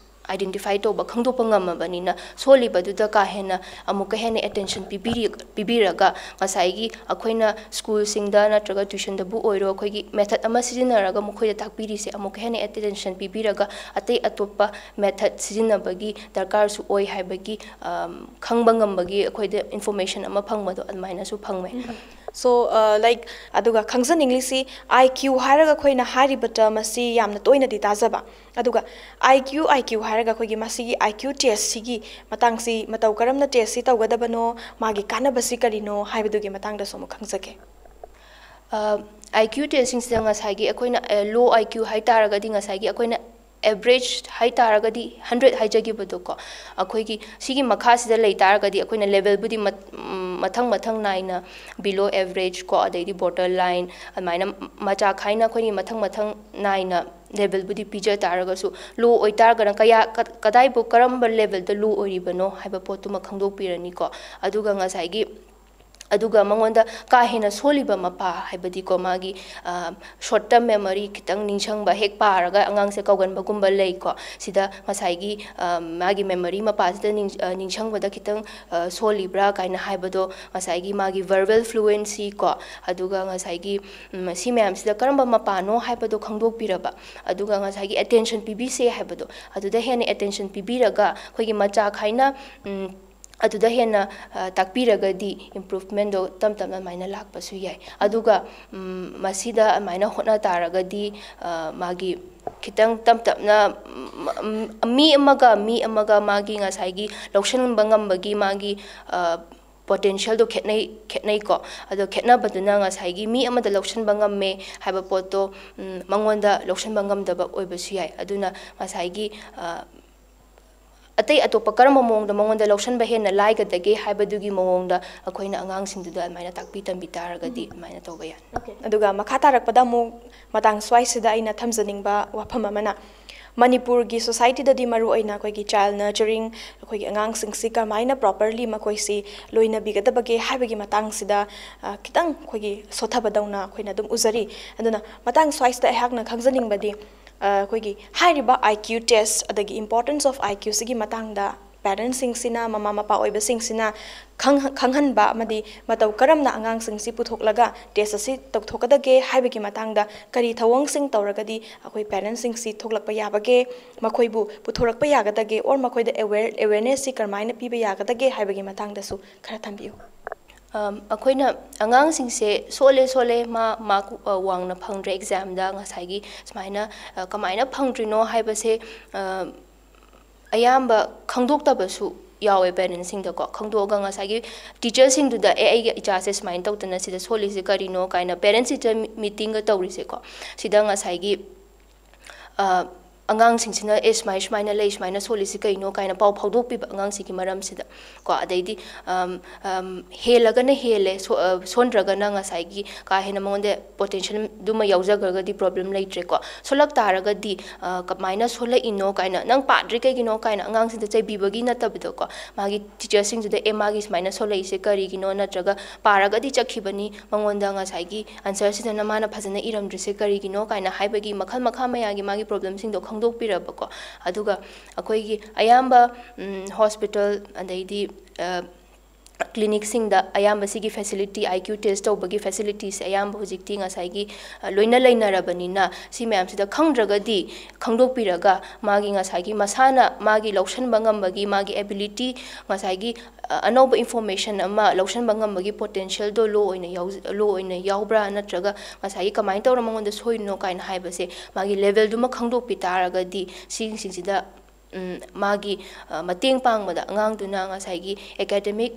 identify ꯇꯧꯕ, ꯈꯪꯗꯣꯛꯄ ꯉꯝꯃꯕꯅꯤꯅ, ꯁꯣꯜꯂꯤꯕꯗꯨꯗ ꯀꯥ ꯍꯦꯟꯅ ꯑꯃꯨꯛꯀ ꯍꯦꯟꯅ attention ꯄꯤꯕꯤꯔꯤ-, ꯄꯤꯕꯤꯔꯒ, ꯉꯁꯥꯏꯒꯤ ꯑꯩꯈꯣꯏꯅ ꯁ꯭ꯀꯨꯜꯁꯤꯡꯗ ꯅꯠꯇ꯭ꯔꯒ tuitionꯗꯕꯨ ꯑꯣꯏꯔꯣ, ꯑꯩꯈꯣꯏꯒꯤ method ꯑꯃ ꯁꯤꯖꯤꯟꯅꯔꯒ ꯃꯈꯣꯏꯗ ꯇꯥꯛꯄꯤꯔꯤꯁꯦ ꯑꯃꯨꯛꯀ ꯍꯦꯟꯅ attention ꯄꯤꯕꯤꯔꯒ, ꯑꯇꯩ ꯑꯇꯣꯞꯄ method ꯁꯤꯖꯤꯟꯅꯕꯒꯤ ꯗꯔꯀꯥꯔꯁꯨ ꯑꯣꯏ ꯍꯥꯏꯕꯒꯤ, ꯑꯝ, ꯈꯪꯕ ꯉꯝꯕꯒꯤ ꯑꯩꯈꯣꯏꯗ information ꯑꯃ ꯐꯪꯕꯗꯣ ꯑꯗꯨꯃꯥꯏꯅꯁꯨ ꯐꯪꯉꯦ꯫ So, uh, like, ꯑꯗꯨꯒ ꯈꯪꯖꯅꯤꯡꯂꯤꯁꯤ, I Q ꯍꯥꯏꯔꯒ ꯑꯩꯈꯣꯏꯅ ꯍꯥꯏꯔꯤꯕ term ꯑꯁꯤ ꯌꯥꯝꯅ ꯇꯣꯏꯅꯗꯤ ꯇꯥꯖꯕ꯫ ꯑꯗꯨꯒ I Q, I Q ꯍꯥꯏꯔꯒ ꯑꯩꯈꯣꯏꯒꯤ ꯃꯁꯤꯒꯤ I Q test ꯁꯤꯒꯤ ꯃꯇꯥꯡꯁꯤ, ꯃꯇꯧ ꯀꯔꯝꯅ test ꯁꯤ ꯇꯧꯒꯗꯕꯅꯣ, ꯃꯥꯒꯤ ꯀꯥꯟꯅꯕꯁꯤ ꯀꯔꯤꯅꯣ ꯍꯥꯏꯕꯗꯨꯒꯤ ꯃꯇꯥꯡꯗꯁꯨ ꯑꯃꯨꯛ ꯈꯪꯖꯒꯦ꯫ ꯑ, I Q test ꯁꯤꯡꯁꯤꯗ ꯉꯁꯥꯏꯒꯤ ꯑꯩꯈꯣꯏꯅ, ꯑ, low I Q ꯍꯥꯏ ꯇꯥꯔꯒꯗꯤ, ꯉꯁꯥꯏꯒꯤ ꯑꯩꯈꯣꯏꯅ average ꯍꯥꯏ ꯇꯥꯔꯒꯗꯤ, hundred ꯍꯥꯏꯖꯈꯤꯕꯗꯣꯀꯣ, ꯑꯩꯈꯣꯏꯒꯤ ꯁꯤꯒꯤ ꯃꯈꯥꯁꯤꯗ ꯂꯩ ꯇꯥꯔꯒꯗꯤ ꯑꯩꯈꯣꯏꯅ level ꯕꯨꯗꯤ ꯃꯠ-, ꯎꯝ, ꯃꯊꯪ ꯃꯊꯪ ꯅꯥꯏꯅ below average ꯀꯣ, ꯑꯗꯩꯗꯤ border line, ꯑꯗꯨꯃꯥꯏꯅ ꯃꯆꯥ ꯈꯥꯏꯅ ꯑꯩꯈꯣꯏꯒꯤ ꯃꯊꯪ ꯃꯊꯪ ꯅꯥꯏꯅ level ꯕꯨꯗꯤ ꯄꯤꯖ ꯇꯥꯔꯒꯁꯨ, low ꯑꯣꯏꯇꯥꯔꯒꯅ ꯀꯌꯥ, ꯀ-, ꯀꯗꯥꯏꯕꯨ, ꯀꯔꯝꯕ level ꯗ low ꯑꯣꯏꯔꯤꯕꯅꯣ ꯍꯥꯏꯕ ꯄꯣꯠꯇꯨꯃ ꯈꯪꯗꯣꯛꯄꯤꯔꯅꯤꯀꯣ꯫ ꯑꯗꯨꯒ ꯉꯁꯥꯏꯒꯤ, ꯑꯗꯨꯒ ꯃꯉꯣꯟꯗ ꯀꯥ ꯍꯦꯟꯅ ꯁꯣꯜꯂꯤꯕ ꯃꯄꯥ ꯍꯥꯏꯕꯗꯤꯀꯣ, ꯃꯥꯒꯤ, ꯑ, short term memory, ꯈꯤꯇꯪ ꯅꯤꯡꯁꯤꯡꯕ, ꯍꯦꯛ ꯄꯥꯔꯒ ꯑꯉꯥꯡꯁꯦ ꯀꯥꯎꯒꯟꯕꯒꯨꯝꯕ ꯂꯩꯀꯣ꯫ ꯁꯤꯗ ꯉꯁꯥꯏꯒꯤ, ꯑ, ꯃꯥꯒꯤ memory ꯃꯄꯥꯁꯤꯗ ꯅꯤꯡ-, ꯑ, ꯅꯤꯡꯁꯤꯡꯕꯗ ꯈꯤꯇꯪ, ꯑ, ꯁꯣꯜꯂꯤꯕ꯭ꯔꯥ ꯀꯥꯏꯅ ꯍꯥꯏꯕꯗꯣ, ꯉꯁꯥꯏꯒꯤ ꯃꯥꯒꯤ verbal fluency ꯀꯣ, ꯑꯗꯨꯒ ꯉꯁꯥꯏꯒꯤ, ꯎꯝ, ꯁꯤ ꯃꯌꯥꯝꯁꯤꯗ ꯀꯔꯝꯕ ꯃꯄꯥꯅꯣ ꯍꯥꯏꯕꯗꯣ ꯈꯪꯗꯣꯛꯄꯤꯔꯕ, ꯑꯗꯨꯒ ꯉꯁꯥꯏꯒꯤ attention ꯄꯤꯕꯤꯁꯦ ꯍꯥꯏꯕꯗꯣ, ꯑꯗꯨꯗ ꯍꯦꯟꯅ attention ꯄꯤꯕꯤꯔꯒ ꯑꯩꯈꯣꯏꯒꯤ ꯃꯆꯥ ꯈꯥꯏꯅ, ꯎꯝ, ꯑꯗꯨꯗ ꯍꯦꯟꯅ, ꯑ, ꯇꯥꯛꯄꯤꯔꯒꯗꯤ improvement ꯗꯣ ꯇꯞ ꯇꯞꯅ ꯑꯗꯨꯃꯥꯏꯅ ꯂꯥꯛꯄꯁꯨ ꯌꯥꯏ꯫ ꯑꯗꯨꯒ, ꯎꯝ, ꯃꯁꯤꯗ ꯑꯗꯨꯃꯥꯏꯅ ꯍꯣꯠꯅ ꯇꯥꯔꯒꯗꯤ, ꯑ, ꯃꯥꯒꯤ ꯈꯤꯇꯪ ꯇꯞ ꯇꯞꯅ, ꯎꯝ, ꯎꯝ, ꯃꯤ ꯑꯃꯒ ꯃꯤ ꯑꯃꯒ ꯃꯥꯒꯤ ꯉꯁꯥꯏꯒꯤ ꯂꯧꯁꯤꯟꯕ ꯉꯝꯕꯒꯤ ꯃꯥꯒꯤ, ꯑ, potential ꯗꯣ ꯈꯦꯠꯅꯩ, ꯈꯦꯠꯅꯩꯀꯣ꯫ ꯑꯗꯣ ꯈꯦꯠꯅꯕꯗꯨꯅ ꯉꯁꯥꯏꯒꯤ ꯃꯤ ꯑꯃꯗ ꯂꯧꯁꯤꯟꯕ ꯉꯝꯃꯦ ꯍꯥꯏꯕ ꯄꯣꯠꯇꯣ, ꯎꯝ, ꯃꯉꯣꯟꯗ ꯂꯧꯁꯤꯟꯕ ꯉꯝꯗꯕ ꯑꯣꯏꯕꯁꯨ ꯌꯥꯏ꯫ ꯑꯗꯨꯅ ꯉꯁꯥꯏꯒꯤ, ꯑ, ꯑꯇꯩ ꯑꯇꯣꯞꯄ ꯀꯔꯝꯕ ꯃꯑꯣꯡꯗ ꯃꯉꯣꯟꯗ ꯂꯧꯁꯤꯟꯕ ꯍꯦꯟꯅ ꯂꯥꯏꯒꯗꯒꯦ ꯍꯥꯏꯕꯗꯨꯒꯤ ꯃꯑꯣꯡꯗ ꯑꯩꯈꯣꯏꯅ ꯑꯉꯥꯡꯁꯤꯡꯗꯨꯗ ꯑꯗꯨꯃꯥꯏꯅ ꯇꯥꯛꯄꯤ ꯇꯝꯕꯤ ꯇꯥꯔꯒꯗꯤ ꯑꯗꯨꯃꯥꯏꯅ ꯇꯧꯕ ꯌꯥꯏ꯫ Okay. ꯑꯗꯨꯒ ꯃꯈꯥ ꯇꯥꯔꯛꯄꯗ ꯑꯃꯨꯛ ꯃꯇꯥꯡ ꯁ꯭ꯋꯥꯏꯁꯤꯗ ꯑꯩꯅ ꯊꯝꯖꯅꯤꯡꯕ ꯋꯥꯐꯝ ꯑꯃꯅ, ꯃꯅꯤꯄꯨꯔꯒꯤ society ꯗꯗꯤ ꯃꯔꯨꯑꯣꯏꯅ ꯑꯩꯈꯣꯏꯒꯤ child nurturing, ꯑꯩꯈꯣꯏꯒꯤ ꯑꯉꯥꯡꯁꯤꯡꯁꯤ ꯀꯃꯥꯏꯅ properly ꯃꯈꯣꯏꯁꯤ ꯂꯣꯏꯅꯕꯤꯒꯗꯕꯒꯦ ꯍꯥꯏꯕꯒꯤ ꯃꯇꯥꯡꯁꯤꯗ, ꯑ, ꯈꯤꯇꯪ ꯑꯩꯈꯣꯏꯒꯤ ꯁꯣꯠꯊꯕꯗꯧꯅ ꯑꯩꯈꯣꯏꯅ ꯑꯗꯨꯝ ꯎꯖꯔꯤ꯫ ꯑꯗꯨꯅ ꯃꯇꯥꯡ ꯁ꯭ꯋꯥꯏꯁꯤꯗ ꯑꯩꯍꯥꯛꯅ ꯈꯪꯖꯅꯤꯡꯕꯗꯤ, ꯑꯩꯈꯣꯏꯒꯤ ꯍꯥꯏꯔꯤꯕ I Q test ꯑꯗꯒꯤ importance of I Q ꯁꯤꯒꯤ ꯃꯇꯥꯡꯗ parents ꯁꯤꯡꯁꯤꯅ, ꯃꯃꯥ ꯃꯄꯥ ꯑꯣꯏꯕꯁꯤꯡꯁꯤꯅ ꯈꯪ-, ꯈꯪꯍꯟꯕ ꯑꯃꯗꯤ ꯃꯇꯧ ꯀꯔꯝꯅ ꯑꯉꯥꯡꯁꯤꯡꯁꯤ ꯄꯨꯊꯣꯛꯂꯒ test ꯑꯁꯤ ꯇꯧꯊꯣꯛꯀꯗꯒꯦ ꯍꯥꯏꯕꯒꯤ ꯃꯇꯥꯡꯗ ꯀꯔꯤ ꯊꯧꯑꯣꯡꯁꯤꯡ ꯇꯧꯔꯒꯗꯤ ꯑꯩꯈꯣꯏ parents ꯁꯤꯡꯁꯤ ꯊꯣꯛꯂꯛꯄ ꯌꯥꯕꯒꯦ, ꯃꯈꯣꯏꯕꯨ ꯄꯨꯊꯣꯔꯛꯄ ꯌꯥꯒꯗꯒꯦ, or ꯃꯈꯣꯏꯗ aware-, awareness ꯁꯤ ꯀꯔꯝꯍꯥꯏꯅ ꯄꯤꯕ ꯌꯥꯒꯗꯒꯦ ꯍꯥꯏꯕꯒꯤ ꯃꯇꯥꯡꯗꯁꯨ ꯈꯔ ꯊꯝꯕꯤꯌꯨ꯫ ꯑꯝ, ꯑꯩꯈꯣꯏꯅ ꯑꯉꯥꯡꯁꯤꯡꯁꯦ ꯁꯣꯜꯂꯦ, ꯁꯣꯜꯂꯦ, ꯃꯥ mark, ꯑ, ꯋꯥꯡꯅ ꯐꯪꯗ꯭ꯔꯦ exam ꯗ, ꯉꯁꯥꯏꯒꯤ ꯁꯨꯃꯥꯏꯅ, ꯑ, ꯀꯃꯥꯏꯅ ꯐꯪꯗ꯭ꯔꯤꯅꯣ ꯍꯥꯏꯕꯁꯦ, ꯑ, ꯑꯌꯥꯝꯕ ꯈꯪꯗꯣꯛꯇꯕꯁꯨ ꯌꯥꯎꯋꯦ parents ꯁꯤꯡꯗꯀꯣ꯫ ꯈꯪꯗꯣꯛꯑꯒ ꯉꯁꯥꯏꯒꯤ teacher ꯁꯤꯡꯗꯨꯗ, "ꯑꯦ, ꯑꯩꯒꯤ ꯏꯆꯥꯁꯦ ꯁꯨꯃꯥꯏꯅ ꯇꯧꯗꯅ ꯁꯤꯗ ꯁꯣꯜꯂꯤꯁꯦ ꯀꯔꯤꯅꯣ?" ꯀꯥꯏꯅ parents teacher meeting ꯒ ꯇꯧꯔꯤꯁꯦꯀꯣ꯫ ꯁꯤꯗ ꯉꯁꯥꯏꯒꯤ, ꯑ, ꯑꯉꯥꯡꯁꯤꯡꯁꯤꯅ, "ꯑꯦ, ꯁꯨꯃꯥꯏ ꯁꯨꯃꯥꯏꯅ ꯂꯩ, ꯁꯨꯃꯥꯏꯅ ꯁꯣꯜꯂꯤꯁꯤ ꯀꯩꯅꯣ?" ꯀꯥꯏꯅ ꯄꯥꯎ ꯐꯥꯎꯗꯣꯛꯄꯤꯕ ꯑꯉꯥꯡꯁꯤꯒꯤ ꯃꯔꯝꯁꯤꯗ ꯀꯣ꯫ ꯑꯗꯩꯗꯤ, ꯑꯝ, ꯑꯝ, ꯍꯦꯜꯂꯒꯅ ꯍꯦꯜꯂꯦ, ꯁꯣ-, ꯑ, ꯁꯣꯟꯗ꯭ꯔꯒꯅ ꯉꯁꯥꯏꯒꯤ ꯀꯥ ꯍꯦꯟꯅ ꯃꯉꯣꯟꯗ potential ꯗꯨꯃ ꯌꯥꯎꯖꯈ꯭ꯔꯒꯗꯤ problem ꯂꯩꯇ꯭ꯔꯦꯀꯣ꯫ ꯁꯣꯜꯂꯛ ꯇꯥꯔꯒꯗꯤ, ꯑ, "ꯀꯃꯥꯏꯅ ꯁꯣꯜꯂꯛꯏꯅꯣ?" ꯀꯥꯏꯅ, "ꯅꯪ ꯄꯥꯗ꯭ꯔꯤ ꯀꯩꯒꯤꯅꯣ?" ꯀꯥꯏꯅ ꯑꯉꯥꯡꯁꯤꯡꯗ ꯆꯩꯕꯤꯕꯒꯤ ꯅꯠꯇꯕꯗꯀꯣ, ꯃꯥꯒꯤ teacher ꯁꯤꯡꯗꯨꯗ, "ꯑꯦ, ꯃꯥꯒꯤ ꯁꯨꯃꯥꯏꯅ ꯁꯣꯜꯂꯛꯏꯁꯦ ꯀꯔꯤꯒꯤꯅꯣ?" ꯅꯠꯇ꯭ꯔꯒ, "ꯄꯥꯔꯒꯗꯤ ꯆꯠꯈꯤꯕꯅꯤ, ꯃꯉꯣꯟꯗ ꯉꯁꯥꯏꯒꯤ answer ꯁꯤꯗꯅ ꯃꯥꯅ ꯐꯖꯅ ꯏꯔꯝꯗ꯭ꯔꯤꯁꯦ ꯀꯔꯤꯒꯤꯅꯣ?" ꯀꯥꯏꯅ ꯍꯥꯏꯕꯒꯤ ꯃꯈꯜ ꯃꯈꯥ ꯃꯌꯥꯒꯤ ꯃꯥꯒꯤ problem ꯁꯤꯡꯗꯣ ꯈꯪꯗꯣꯛꯄꯤꯔꯕꯀꯣ꯫ ꯑꯗꯨꯒ ꯑꯩꯈꯣꯏꯒꯤ ꯑꯌꯥꯝꯕ, ꯎꯝ, hospital ꯑꯗꯩꯗꯤ, ꯑ, clinic ꯁꯤꯡꯗ ꯑꯌꯥꯝꯕ ꯁꯤꯒꯤ facility, I Q test ꯇꯧꯕꯒꯤ facility ꯁꯦ ꯑꯌꯥꯝꯕ ꯍꯧꯖꯤꯛꯇꯤ ꯉꯁꯥꯏꯒꯤ, ꯑ, ꯂꯣꯏꯅ ꯂꯩꯅꯔꯕꯅꯤꯅ, ꯁꯤ ꯃꯌꯥꯝꯁꯤꯗ ꯈꯪꯗ꯭ꯔꯒꯗꯤ ꯈꯪꯗꯣꯛꯄꯤꯔꯒ, ꯃꯥꯒꯤ ꯉꯁꯥꯏꯒꯤ ꯃꯁꯥꯅ ꯃꯥꯒꯤ ꯂꯧꯁꯤꯟꯕ ꯉꯝꯕꯒꯤ, ꯃꯥꯒꯤ ability, ꯉꯁꯥꯏꯒꯤ, ꯑ, ꯑꯅꯧꯕ information ꯑꯃ ꯂꯧꯁꯤꯟꯕ ꯉꯝꯕꯒꯤ potential ꯗꯣ low ꯑꯣꯏꯅ ꯌꯥꯎ-, low ꯑꯣꯏꯅ ꯌꯥꯎꯕ꯭ꯔꯥ, ꯅꯠꯇ꯭ꯔꯒ ꯉꯁꯥꯏꯒꯤ ꯀꯃꯥꯏꯅ ꯇꯧꯔ ꯃꯉꯣꯟꯗ ꯁꯣꯏꯔꯤꯅꯣ ꯀꯥꯏꯅ ꯍꯥꯏꯕꯁꯦ, ꯃꯥꯒꯤ level ꯗꯨꯃ ꯈꯪꯗꯣꯛꯄꯤ ꯇꯥꯔꯒꯗꯤ, ꯁꯤꯁꯤꯡꯁꯤꯗ, ꯎꯝ, ꯃꯥꯒꯤ, ꯑ, ꯃꯇꯦꯡ ꯄꯥꯡꯕꯗ, ꯑꯉꯥꯡꯗꯨꯅ ꯉꯁꯥꯏꯒꯤ academic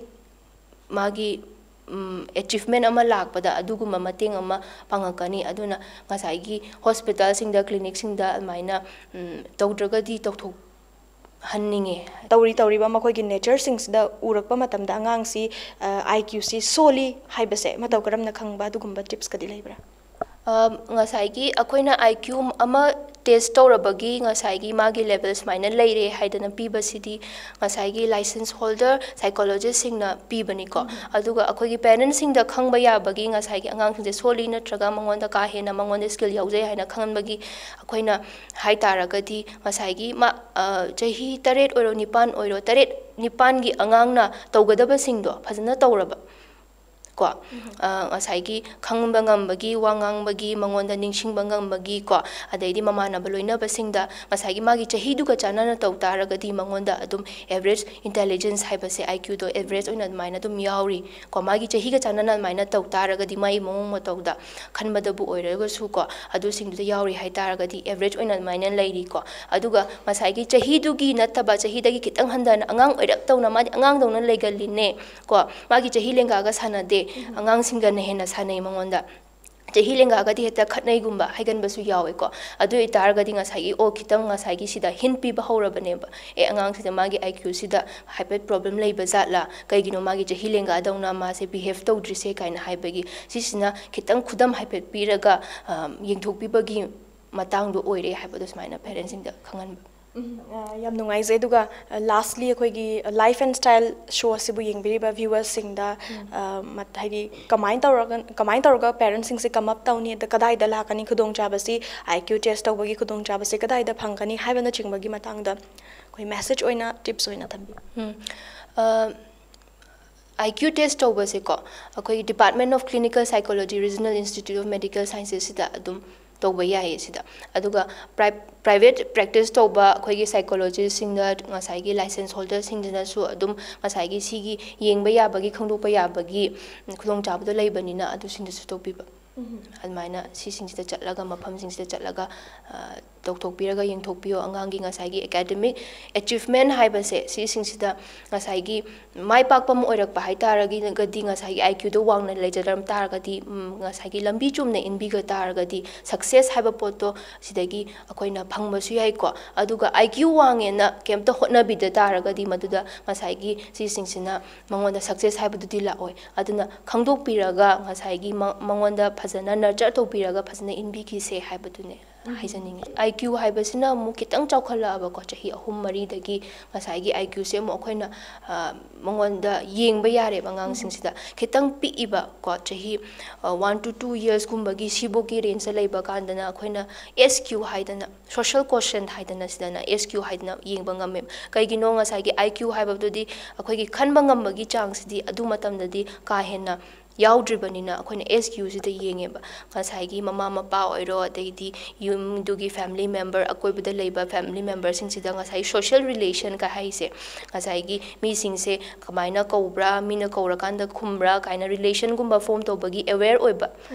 ꯃꯥꯒꯤ, ꯎꯝ, achievement ꯑꯃ ꯂꯥꯛꯄꯗ ꯑꯗꯨꯒꯨꯝꯕ ꯃꯇꯦꯡ ꯑꯃ ꯄꯥꯡꯉꯛꯀꯅꯤ꯫ ꯑꯗꯨꯅ ꯉꯁꯥꯏꯒꯤ hospital ꯁꯤꯡꯗ, clinic ꯁꯤꯡꯗ ꯑꯗꯨꯃꯥꯏꯅ, ꯎꯝ, ꯇꯧꯗ꯭ꯔꯒꯗꯤ ꯇꯧꯊꯣꯛꯍꯟꯅꯤꯡꯉꯦ꯫ ꯇꯧꯔꯤ ꯇꯧꯔꯤꯕ ꯃꯈꯣꯏꯒꯤ nature ꯁꯤꯡꯁꯤꯗ ꯎꯔꯛꯄ ꯃꯇꯝꯗ ꯑꯉꯥꯡꯁꯤ, ꯑ, I Q ꯁꯤ ꯁꯣꯜꯂꯤ ꯍꯥꯏꯕꯁꯦ ꯃꯇꯧ ꯀꯔꯝꯅ ꯈꯪꯕ, ꯑꯗꯨꯒꯨꯝꯕ tips ꯀꯗꯤ ꯂꯩꯕ꯭ꯔꯥ? ꯑ, ꯉꯁꯥꯏꯒꯤ ꯑꯩꯈꯣꯏꯅ I Q ꯑꯃ ꯇꯦꯁ ꯇꯧꯔꯕꯒꯤ ꯉꯁꯥꯏꯒꯤ ꯃꯥꯒꯤ ꯂꯦꯕꯦꯜ ꯁꯨꯃꯥꯏꯅ ꯂꯩꯔꯦ ꯍꯥꯏꯗꯅ ꯄꯤꯕꯁꯤꯗꯤ ꯉꯁꯥꯏꯒꯤ ꯂꯥꯏꯁꯦꯟꯁ ꯍꯣꯜꯗꯔ ꯁꯥꯏꯀꯣꯂꯣꯖꯤꯁꯁꯤꯡꯅ ꯄꯤꯕꯅꯤꯀꯣ꯫ ꯑꯗꯨꯒ ꯑꯩꯈꯣꯏꯒꯤ ꯄꯦꯔꯦꯟꯁꯁꯤꯡꯗ ꯈꯪꯕ ꯌꯥꯕꯒꯤ ꯉꯁꯥꯏꯒꯤ ꯑꯉꯥꯡꯁꯤꯡꯁꯦ ꯁꯣꯜꯂꯤ ꯅꯠꯇ꯭ꯔꯒ ꯃꯉꯣꯟꯗ ꯀꯥ ꯍꯦꯟꯅ ꯃꯉꯣꯟꯗ ꯁ꯭ꯀꯤꯜ ꯌꯥꯎꯖꯩ ꯍꯥꯏꯅ ꯈꯪꯍꯟꯕꯒꯤ ꯑꯩꯈꯣꯏꯅ ꯍꯥꯏ ꯇꯥꯔꯒꯗꯤ ꯉꯁꯥꯏꯒꯤ ꯃꯥ, ꯑ, ꯆꯍꯤ ꯇꯔꯦꯠ ꯑꯣꯏꯔꯣ, ꯅꯤꯄꯥꯟ ꯑꯣꯏꯔꯣ, ꯇꯔꯦꯠ, ꯅꯤꯄꯥꯟꯒꯤ ꯑꯉꯥꯡꯅ ꯇꯧꯒꯗꯕꯁꯤꯡꯗꯣ ꯐꯖꯅ ꯇꯧꯔꯕ ꯀꯣ, ꯑ, ꯉꯁꯥꯏꯒꯤ ꯈꯪꯕ ꯉꯝꯕꯒꯤ, ꯋꯥ ꯉꯥꯡꯕꯒꯤ, ꯃꯉꯣꯟꯗ ꯅꯤꯡꯁꯤꯡꯕ ꯉꯝꯕꯒꯤ ꯀꯣ, ꯑꯗꯩꯗꯤ ꯃꯃꯥꯟꯅꯕ ꯂꯣꯏꯅꯕꯁꯤꯡꯗ ꯉꯁꯥꯏꯒꯤ ꯃꯥꯒꯤ ꯆꯍꯤꯗꯨꯒ ꯆꯥꯟꯅꯅ ꯇꯧ ꯇꯥꯔꯒꯗꯤ ꯃꯉꯣꯟꯗ ꯑꯗꯨꯝ ꯑꯦꯚꯔꯦꯖ ꯏꯟꯇꯦꯂꯤꯖꯦꯟꯁ ꯍꯥꯏꯕꯁꯦ, ꯑꯥꯏ ꯀ꯭ꯌꯨꯗꯣ ꯑꯦꯚꯔꯦꯖ ꯑꯣꯏꯅ ꯑꯗꯨꯃꯥꯏꯅ ꯑꯗꯨꯝ ꯌꯥꯎꯔꯤ ꯀꯣ꯫ ꯃꯥꯒꯤ ꯆꯍꯤꯒ ꯆꯥꯟꯅꯅ ꯑꯗꯨꯃꯥꯏꯅ ꯇꯧ ꯇꯥꯔꯒꯗꯤ ꯃꯥꯒꯤ ꯃꯑꯣꯡ ꯃꯇꯧꯗ ꯈꯟꯕꯗꯕꯨ ꯑꯣꯏꯔꯒꯁꯨ ꯀꯣ, ꯑꯗꯨꯁꯤꯡꯗꯨꯗ ꯌꯥꯎꯔꯤ ꯍꯥꯏ ꯇꯥꯔꯒꯗꯤ ꯑꯦꯚꯔꯦꯖ ꯑꯣꯏꯅ ꯑꯗꯨꯃꯥꯏꯅ ꯂꯩꯔꯤ ꯀꯣ꯫ ꯑꯗꯨꯒ ꯉꯁꯥꯏꯒꯤ ꯆꯍꯤꯗꯨꯒꯤ ꯅꯠꯇꯕ, ꯆꯍꯤꯗꯒꯤ ꯈꯤꯇꯪ ꯍꯟꯊꯅ ꯑꯉꯥꯡ ꯑꯣꯏꯔꯞ ꯇꯧꯅ ꯃꯥꯗꯤ ꯑꯉꯥꯡꯗꯧꯅ ꯂꯩꯒꯜꯂꯤꯅꯦ ꯀꯣ, ꯃꯥꯒꯤ ꯆꯍꯤ ꯂꯦꯡꯒꯥꯒ ꯁꯥꯟꯅꯗꯦ, ꯑꯉꯥꯡꯁꯤꯡꯒꯅ ꯍꯦꯟꯅ ꯁꯥꯟꯅꯩ ꯃꯉꯣꯟꯗ꯫ ꯆꯍꯤ ꯂꯦꯡꯒꯥꯒꯗꯤ ꯍꯦꯛꯇ ꯈꯠꯅꯩꯒꯨꯝꯕ ꯍꯥꯏꯒꯟꯕꯁꯨ ꯌꯥꯎꯋꯦꯀꯣ꯫ ꯑꯗꯨ ꯑꯣꯏꯇꯥꯔꯒꯗꯤ ꯉꯁꯥꯏꯒꯤ, ꯑꯣ, ꯈꯤꯇꯪ ꯉꯁꯥꯏꯒꯤ ꯁꯤꯗ ꯍꯤꯟ ꯄꯤꯕ ꯍꯧꯔꯕꯅꯦꯕ, ꯑꯦ, ꯑꯉꯥꯡꯁꯤꯗ ꯃꯥꯒꯤ ꯑꯥꯏ ꯀ꯭ꯌꯨꯁꯤꯗ ꯍꯥꯏꯐꯦꯠ ꯄ꯭ꯔꯣꯕ꯭ꯂꯦꯝ ꯂꯩꯕ ꯖꯥꯠꯂꯥ, ꯀꯩꯒꯤꯅꯣ ꯃꯥꯒꯤ ꯆꯍꯤ ꯂꯦꯡꯒꯥꯗꯧꯅ ꯃꯥꯁꯦ ꯕꯤꯍꯦꯞ ꯇꯧꯗ꯭ꯔꯤꯁꯦ ꯀꯥꯏꯅ ꯍꯥꯏꯕꯒꯤ, ꯁꯤꯁꯤꯅ ꯈꯤꯇꯪ ꯈꯨꯗꯝ ꯍꯥꯏꯐꯦꯠ ꯄꯤꯔꯒ, ꯑ, ꯌꯦꯡꯊꯣꯛꯄꯤꯕꯒꯤ ꯃꯇꯥꯡꯗꯣ ꯑꯣꯏꯔꯦ ꯍꯥꯏꯕꯗꯣ ꯁꯨꯃꯥꯏꯅ ꯄꯦꯔꯦꯟꯁꯁꯤꯡꯗ ꯈꯪꯍꯟꯕ꯫ ꯎꯝ, ꯑ, ꯌꯥꯝ ꯅꯨꯡꯉꯥꯏꯖꯩ꯫ ꯑꯗꯨꯒ, ꯑ, ꯂꯥꯁꯂꯤ ꯑꯩꯈꯣꯏꯒꯤ ꯂꯥꯏꯐ ꯑꯦꯟ ꯁ꯭ꯇꯥꯏꯜ ꯁꯣ ꯑꯁꯤꯕꯨ ꯌꯦꯡꯕꯤꯔꯤꯕ ꯚ꯭ꯌꯨꯋꯔꯁꯤꯡꯗ, ꯎꯝ, ꯑ, ꯃꯠ-, ꯍꯥꯏꯗꯤ ꯀꯃꯥꯏꯅ ꯇꯧꯔꯒ, ꯀꯃꯥꯏꯅ ꯇꯧꯔꯒ ꯄꯦꯔꯦꯟꯁꯁꯤꯡꯁꯦ ꯀꯝ ꯑꯞ ꯇꯧꯅꯤ, ꯑꯗ ꯀꯗꯥꯏꯗ ꯂꯥꯛꯀꯅꯤ ꯈꯨꯗꯣꯡꯆꯥꯕꯁꯤ, ꯑꯥꯏ ꯀ꯭ꯌꯨ ꯇꯦꯁ ꯇꯧꯕꯒꯤ ꯈꯨꯗꯣꯡꯆꯥꯕꯁꯤ ꯀꯗꯥꯏꯗ ꯐꯪꯒꯅꯤ ꯍꯥꯏꯕꯅꯆꯤꯡꯕꯒꯤ ꯃꯇꯥꯡꯗ ꯑꯩꯈꯣꯏ ꯃꯦꯁꯦꯖ ꯑꯣꯏꯅ, ꯇꯤꯞꯁ ꯑꯣꯏꯅ ꯊꯝꯕꯤꯌꯨ꯫ ꯎꯝ, ꯑ, ꯑꯥꯏ ꯀ꯭ꯌꯨ ꯇꯦꯁ ꯇꯧꯕꯁꯦꯀꯣ, ꯑꯩꯈꯣꯏꯒꯤ Department of Clinical Psychology, Regional Institute of Medical Sciences ꯁꯤꯗ ꯑꯗꯨꯝ ꯇꯧꯕ ꯌꯥꯏꯌꯦ ꯁꯤꯗ꯫ ꯑꯗꯨꯒ ꯄ꯭ꯔꯥꯏ-, ꯄ꯭ꯔꯥꯏꯚꯦꯠ ꯄ꯭ꯔꯦꯛꯇꯤꯁ ꯇꯧꯕ ꯑꯩꯈꯣꯏꯒꯤ ꯁꯥꯏꯀꯣꯂꯣꯖꯤꯁꯁꯤꯡꯗ, ꯉꯁꯥꯏꯒꯤ ꯂꯥꯏꯁꯦꯟꯁ ꯍꯣꯜꯗꯔꯁꯤꯡꯗꯨꯅꯁꯨ ꯑꯗꯨꯝ ꯉꯁꯥꯏꯒꯤ ꯁꯤꯒꯤ ꯌꯦꯡꯕ ꯌꯥꯕꯒꯤ, ꯈꯪꯗꯣꯛꯄ ꯌꯥꯕꯒꯤ, ꯎꯝ, ꯈꯨꯗꯣꯡꯆꯥꯕꯗꯣ ꯂꯩꯕꯅꯤꯅ ꯑꯗꯨꯁꯤꯡꯗꯨꯁꯨ ꯇꯧꯕꯤꯕ꯫ ꯎꯝ꯫ ꯑꯗꯨꯃꯥꯏꯅ ꯁꯤꯁꯤꯡꯁꯤꯗ ꯆꯠꯂꯒ, ꯃꯐꯝꯁꯤꯡꯁꯤꯗ ꯆꯠꯂꯒ, ꯑ, ꯇꯧꯊꯣꯛꯄꯤꯔꯒ ꯌꯦꯡꯊꯣꯛꯄꯤꯌꯣ꯫ ꯑꯉꯥꯡꯒꯤ ꯉꯁꯥꯏꯒꯤ ꯑꯦꯀꯥꯗꯃꯤꯛ ꯑꯦꯆꯤꯞꯃꯦꯟ ꯍꯥꯏꯕꯁꯦ, ꯁꯤꯁꯤꯡꯁꯤꯗ ꯉꯁꯥꯏꯒꯤ ꯃꯥꯏ ꯄꯥꯛꯄ ꯑꯃ ꯑꯣꯏꯔꯛꯄ ꯍꯥꯏ ꯇꯥꯔꯒꯗꯤ, ꯉꯁꯥꯏꯒꯤ ꯑꯥꯏ ꯀ꯭ꯌꯨꯗꯣ ꯋꯥꯡꯅ ꯂꯩꯖꯔꯝ ꯇꯥꯔꯒꯗꯤ, ꯎꯝ, ꯉꯁꯥꯏꯒꯤ ꯂꯝꯕꯤ ꯆꯨꯝꯅ ꯏꯟꯕꯤꯒ ꯇꯥꯔꯒꯗꯤ, ꯁꯛꯁꯦꯁ ꯍꯥꯏꯕ ꯄꯣꯠꯇꯣ ꯁꯤꯗꯒꯤ ꯑꯩꯈꯣꯏꯅ ꯐꯪꯕꯁꯨ ꯌꯥꯏꯀꯣ꯫ ꯑꯗꯨꯒ ꯑꯥꯏ ꯀ꯭ꯌꯨ ꯋꯥꯡꯉꯦꯅ ꯀꯩꯝꯇ ꯍꯣꯠꯅꯕꯤꯗ ꯇꯥꯔꯒꯗꯤ, ꯃꯗꯨꯗ ꯉꯁꯥꯏꯒꯤ ꯁꯤꯁꯤꯡꯁꯤꯅ ꯃꯉꯣꯟꯗ ꯁꯛꯁꯦꯁ ꯍꯥꯏꯕꯗꯨꯗꯤ ꯂꯥꯛꯑꯣꯏ꯫ ꯑꯗꯨꯅ ꯈꯪꯗꯣꯛꯄꯤꯔꯒ, ꯉꯁꯥꯏꯒꯤ ꯃ-, ꯃꯉꯣꯟꯗ ꯐꯖꯅ ꯅꯔꯆꯔ ꯇꯧꯕꯤꯔꯒ ꯐꯖꯅ ꯏꯟꯕꯤꯈꯤꯁꯦ ꯍꯥꯏꯕꯗꯨꯅꯦ꯫ ꯍꯥꯏꯖꯅꯤꯡꯉꯤ꯫ ꯑꯥꯏ ꯀ꯭ꯌꯨ ꯍꯥꯏꯕꯁꯤꯅ ꯑꯃꯨꯛ ꯈꯤꯇꯪ ꯆꯥꯎꯈꯠꯂꯛꯑꯕꯀꯣ, ꯆꯍꯤ ꯑꯍꯨꯝ ꯃꯔꯤꯗꯒꯤ ꯉꯁꯥꯏꯒꯤ ꯑꯥꯏ ꯀ꯭ꯌꯨꯁꯦ ꯑꯃꯨꯛ ꯑꯩꯈꯣꯏꯅ, ꯑ, ꯃꯉꯣꯟꯗ ꯌꯦꯡꯕ ꯌꯥꯔꯦꯕ ꯑꯉꯥꯡꯁꯤꯡꯁꯤꯗ꯫ ꯈꯤꯇꯪ ꯄꯤꯛꯏꯕ ꯀꯣ, ꯆꯍꯤ, ꯑ, ꯋꯥꯟ ꯇꯨ ꯇꯨ ꯌꯔꯁꯀꯨꯝꯕꯒꯤ ꯁꯤꯕꯣꯛꯀꯤ ꯔꯦꯟꯖꯇ ꯂꯩꯕ ꯀꯥꯟꯗꯅ ꯑꯩꯈꯣꯏꯅ ꯑꯦꯁ ꯀ꯭ꯌꯨ ꯍꯥꯏꯗꯅ, ꯁꯣꯁꯦꯜ ꯀꯣꯁꯦꯟ ꯍꯥꯏꯗꯅ, ꯁꯤꯗꯅ ꯑꯦꯁ ꯀ꯭ꯌꯨ ꯍꯥꯏꯗꯅ ꯌꯦꯡꯕ ꯉꯝꯃꯦꯕ꯫ ꯀꯩꯒꯤꯅꯣ? ꯉꯁꯥꯏꯒꯤ ꯑꯥꯏ ꯀ꯭ꯌꯨ ꯍꯥꯏꯕꯗꯨꯗꯤ ꯑꯩꯈꯣꯏꯒꯤ ꯈꯟꯕ ꯉꯝꯕꯒꯤ ꯆꯥꯡꯁꯤꯗꯤ ꯑꯗꯨ ꯃꯇꯝꯗꯗꯤ ꯀꯥ ꯍꯦꯟꯅ ꯌꯥꯎꯗ꯭ꯔꯤꯕꯅꯤꯅ ꯑꯩꯈꯣꯏꯅ ꯑꯦꯁ ꯀ꯭ꯌꯨꯁꯤꯗ ꯌꯦꯡꯉꯦꯕ꯫ ꯉꯁꯥꯏꯒꯤ ꯃꯃꯥ ꯃꯄꯥ ꯑꯣꯏꯔꯣ, ꯑꯗꯩꯗꯤ ꯌꯨꯝꯗꯨꯒꯤ ꯐꯦꯃꯤꯂꯤ ꯃꯦꯝꯕꯔ, ꯑꯀꯣꯏꯕꯗ ꯂꯩꯕ ꯐꯦꯃꯤꯂꯤ ꯃꯦꯝꯕꯔꯁꯤꯡꯁꯤꯗ ꯉꯁꯥꯏ ꯁꯣꯁꯦꯜ ꯔꯤꯂꯦꯁꯟꯒ ꯍꯥꯏꯁꯦ, ꯉꯁꯥꯏꯒꯤ ꯃꯤꯁꯤꯡꯁꯦ ꯀꯃꯥꯏꯅ ꯀꯧꯕ꯭ꯔꯥ, ꯃꯤꯅ ꯀꯧꯔꯀꯥꯟꯗ ꯈꯨꯝꯕ꯭ꯔꯥ ꯀꯥꯏꯅ ꯔꯤꯂꯦꯁꯟꯒꯨꯝꯕ ꯐꯣꯝ ꯇꯧꯕꯒꯤ ꯑꯦꯋꯦꯌꯔ ꯑꯣꯏꯕ,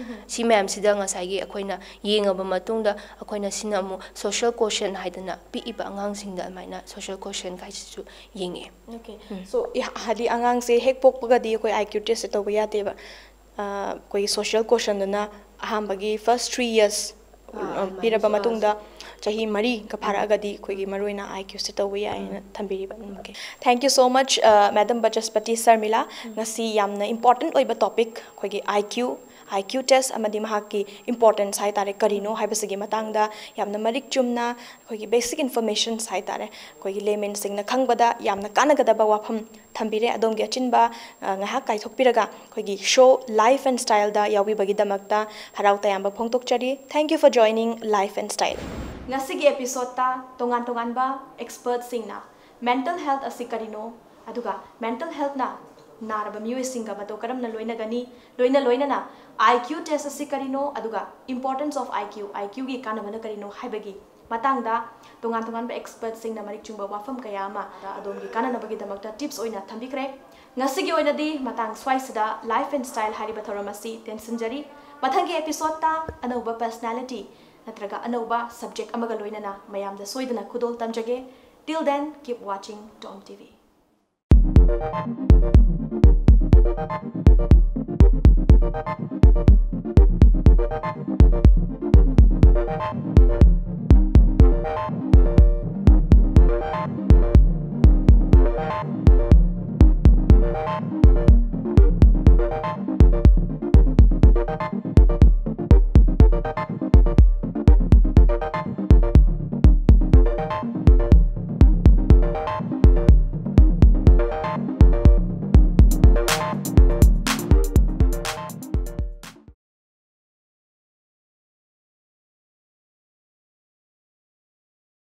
ꯁꯤ ꯃꯌꯥꯝꯁꯤꯗ ꯉꯁꯥꯏꯒꯤ ꯑꯩꯈꯣꯏꯅ ꯌꯦꯡꯉꯕ ꯃꯇꯨꯡꯗ ꯑꯩꯈꯣꯏꯅ ꯁꯤꯅ ꯑꯃꯨꯛ ꯁꯣꯁꯦꯜ ꯀꯣꯁꯦꯟ ꯍꯥꯏꯗꯅ ꯄꯤꯛꯏꯕ ꯑꯉꯥꯡꯁꯤꯡꯗ ꯑꯗꯨꯃꯥꯏꯅ ꯁꯣꯁꯦꯜ ꯀꯣꯁꯦꯟ ꯍꯥꯏꯁꯤꯁꯨ ꯌꯦꯡꯉꯛꯑꯦ꯫ ꯑꯣꯀꯦ꯫ ꯁꯣ, ꯍꯥꯏꯗꯤ ꯑꯉꯥꯡꯁꯦ ꯍꯦꯛ ꯄꯣꯛꯄꯒꯗꯤ ꯑꯩꯈꯣꯏ ꯑꯥꯏ ꯀ꯭ꯌꯨ ꯇꯦꯁꯁꯦ ꯇꯧꯕ ꯌꯥꯗꯦꯕ꯫ ꯑ, ꯑꯩꯈꯣꯏꯒꯤ ꯁꯣꯁꯦꯜ ꯀꯣꯁꯟꯗꯨꯅ ꯑꯍꯥꯟꯕꯒꯤ ꯐꯥꯔꯁ ꯊ꯭ꯔꯤ ꯌꯔꯁ ꯑꯥ, ꯄꯤꯔꯕ ꯑꯗꯨꯃꯥꯏꯅ ꯃꯇꯨꯡꯗ ꯆꯍꯤ ꯃꯔꯤꯒ ꯐꯥꯔꯛꯑꯒꯗꯤ ꯑꯩꯈꯣꯏꯒꯤ ꯃꯔꯨꯑꯣꯏꯅ ꯑꯥꯏ ꯀ꯭ꯌꯨꯁꯦ ꯇꯧꯕ ꯌꯥꯏꯅ ꯊꯝꯕꯤꯔꯤꯕ꯫ Okay. Thank you so much, uh, Madam Bachaspati Sarmila꯫ ꯉꯁꯤ ꯌꯥꯝꯅ ꯏꯝꯄꯣꯔꯇꯦꯟꯠ ꯑꯣꯏꯕ ꯇꯣꯄꯤꯛ, ꯑꯩꯈꯣꯏꯒꯤ ꯑꯥꯏ ꯀ꯭ꯌꯨ, ꯑꯥꯏ ꯀ꯭ꯌꯨ ꯇꯦꯁ ꯑꯃꯗꯤ ꯃꯍꯥꯛꯀꯤ ꯏꯝꯄꯣꯔꯇꯦꯟꯁ ꯍꯥꯏ ꯇꯥꯔꯦ, ꯀꯔꯤꯅꯣ ꯍꯥꯏꯕꯁꯤꯒꯤ ꯃꯇꯥꯡꯗ ꯌꯥꯝꯅ ꯃꯔꯤꯛ ꯆꯨꯝꯅ ꯑꯩꯈꯣꯏꯒꯤ ꯕꯦꯁꯤꯛ ꯏꯟꯐꯣꯔꯃꯦꯁꯟꯁ ꯍꯥꯏ ꯇꯥꯔꯦ, ꯑꯩꯈꯣꯏꯒꯤ ꯂꯦꯃꯦꯟꯁꯤꯡꯅ ꯈꯪꯕꯗ ꯌꯥꯝꯅ ꯀꯥꯟꯅꯒꯗꯕ ꯋꯥꯐꯝ ꯊꯝꯕꯤꯔꯦ꯫ ꯑꯗꯣꯝꯒꯤ ꯑꯆꯤꯟꯕ, ꯑ, ꯉꯥꯏꯍꯥꯛ ꯀꯥꯏꯊꯣꯛꯄꯤꯔꯒ ꯑꯩꯈꯣꯏꯒꯤ ꯁꯣ ꯂꯥꯏꯐ ꯑꯦꯟ ꯁ꯭ꯇꯥꯏꯜꯗ ꯌꯥꯎꯕꯤꯕꯒꯤꯗꯃꯛꯇ ꯍꯔꯥꯎ ꯇꯌꯥꯝꯕ ꯐꯣꯡꯗꯣꯛꯆꯔꯤ꯫ Thank you for joining Life and Style꯫ ꯉꯁꯤꯒꯤ ꯑꯦꯄꯤꯁꯣꯗꯇ ꯇꯣꯉꯥꯟ ꯇꯣꯉꯥꯟꯕ ꯑꯦꯛꯁꯄꯔꯠꯁꯤꯡꯅ ꯃꯦꯟꯇꯜ ꯍꯦꯜꯊ ꯑꯁꯤ ꯀꯔꯤꯅꯣ, ꯑꯗꯨꯒ ꯃꯦꯟꯇꯜ ꯍꯦꯜꯊꯅ ꯅꯥꯔꯕ ꯃꯤꯑꯣꯏꯁꯤꯡꯒ ꯃꯇꯧ ꯀꯔꯝꯅ ꯂꯣꯏꯅꯒꯅꯤ, ꯂꯣꯏꯅ ꯂꯣꯏꯅꯅ ꯑꯥꯏ ꯀ꯭ꯌꯨ ꯇꯦꯁ ꯑꯁꯤ ꯀꯔꯤꯅꯣ, ꯑꯗꯨꯒ importance of I Q, ꯑꯥꯏ ꯀ꯭ꯌꯨꯒꯤ ꯀꯥꯟꯅꯕꯅ ꯀꯔꯤꯅꯣ ꯍꯥꯏꯕꯒꯤ ꯃꯇꯥꯡꯗ ꯇꯣꯉꯥꯟ ꯇꯣꯉꯥꯟꯕ ꯑꯦꯛꯁꯄꯔꯠꯁꯤꯡꯅ ꯃꯔꯤꯛ ꯆꯨꯝꯕ ꯋꯥꯐꯝ ꯀꯌꯥ ꯑꯃ ꯑꯗꯣꯝꯒꯤ ꯀꯥꯟꯅꯅꯕꯒꯤꯗꯃꯛꯇ ꯇꯤꯞꯁ ꯑꯣꯏꯅ ꯊꯝꯕꯤꯈ꯭ꯔꯦ꯫ ꯉꯁꯤꯒꯤ ꯑꯣꯏꯅꯗꯤ ꯃꯇꯥꯡ ꯁ꯭ꯋꯥꯏꯁꯤꯗ ꯂꯥꯏꯐ ꯑꯦꯟ ꯁ꯭ꯇꯥꯏꯜ ꯍꯥꯏꯔꯤꯕ ꯊꯧꯔꯝ ꯑꯁꯤ ꯇꯦꯟꯁꯤꯟꯖꯔꯤ꯫ ꯃꯊꯪꯒꯤ ꯑꯦꯄꯤꯁꯣꯗꯇ ꯑꯅꯧꯕ ꯄꯔꯁꯅꯦꯂꯤꯇꯤ ꯅꯠꯇ꯭ꯔꯒ ꯑꯅꯧꯕ ꯁꯕꯖꯦꯛ ꯑꯃꯒ ꯂꯣꯏꯅꯅ ꯃꯌꯥꯝꯗ ꯁꯣꯏꯗꯅ ꯈꯨꯗꯣꯜ ꯇꯝꯖꯒꯦ꯫ Till then, keep watching Tom T V꯫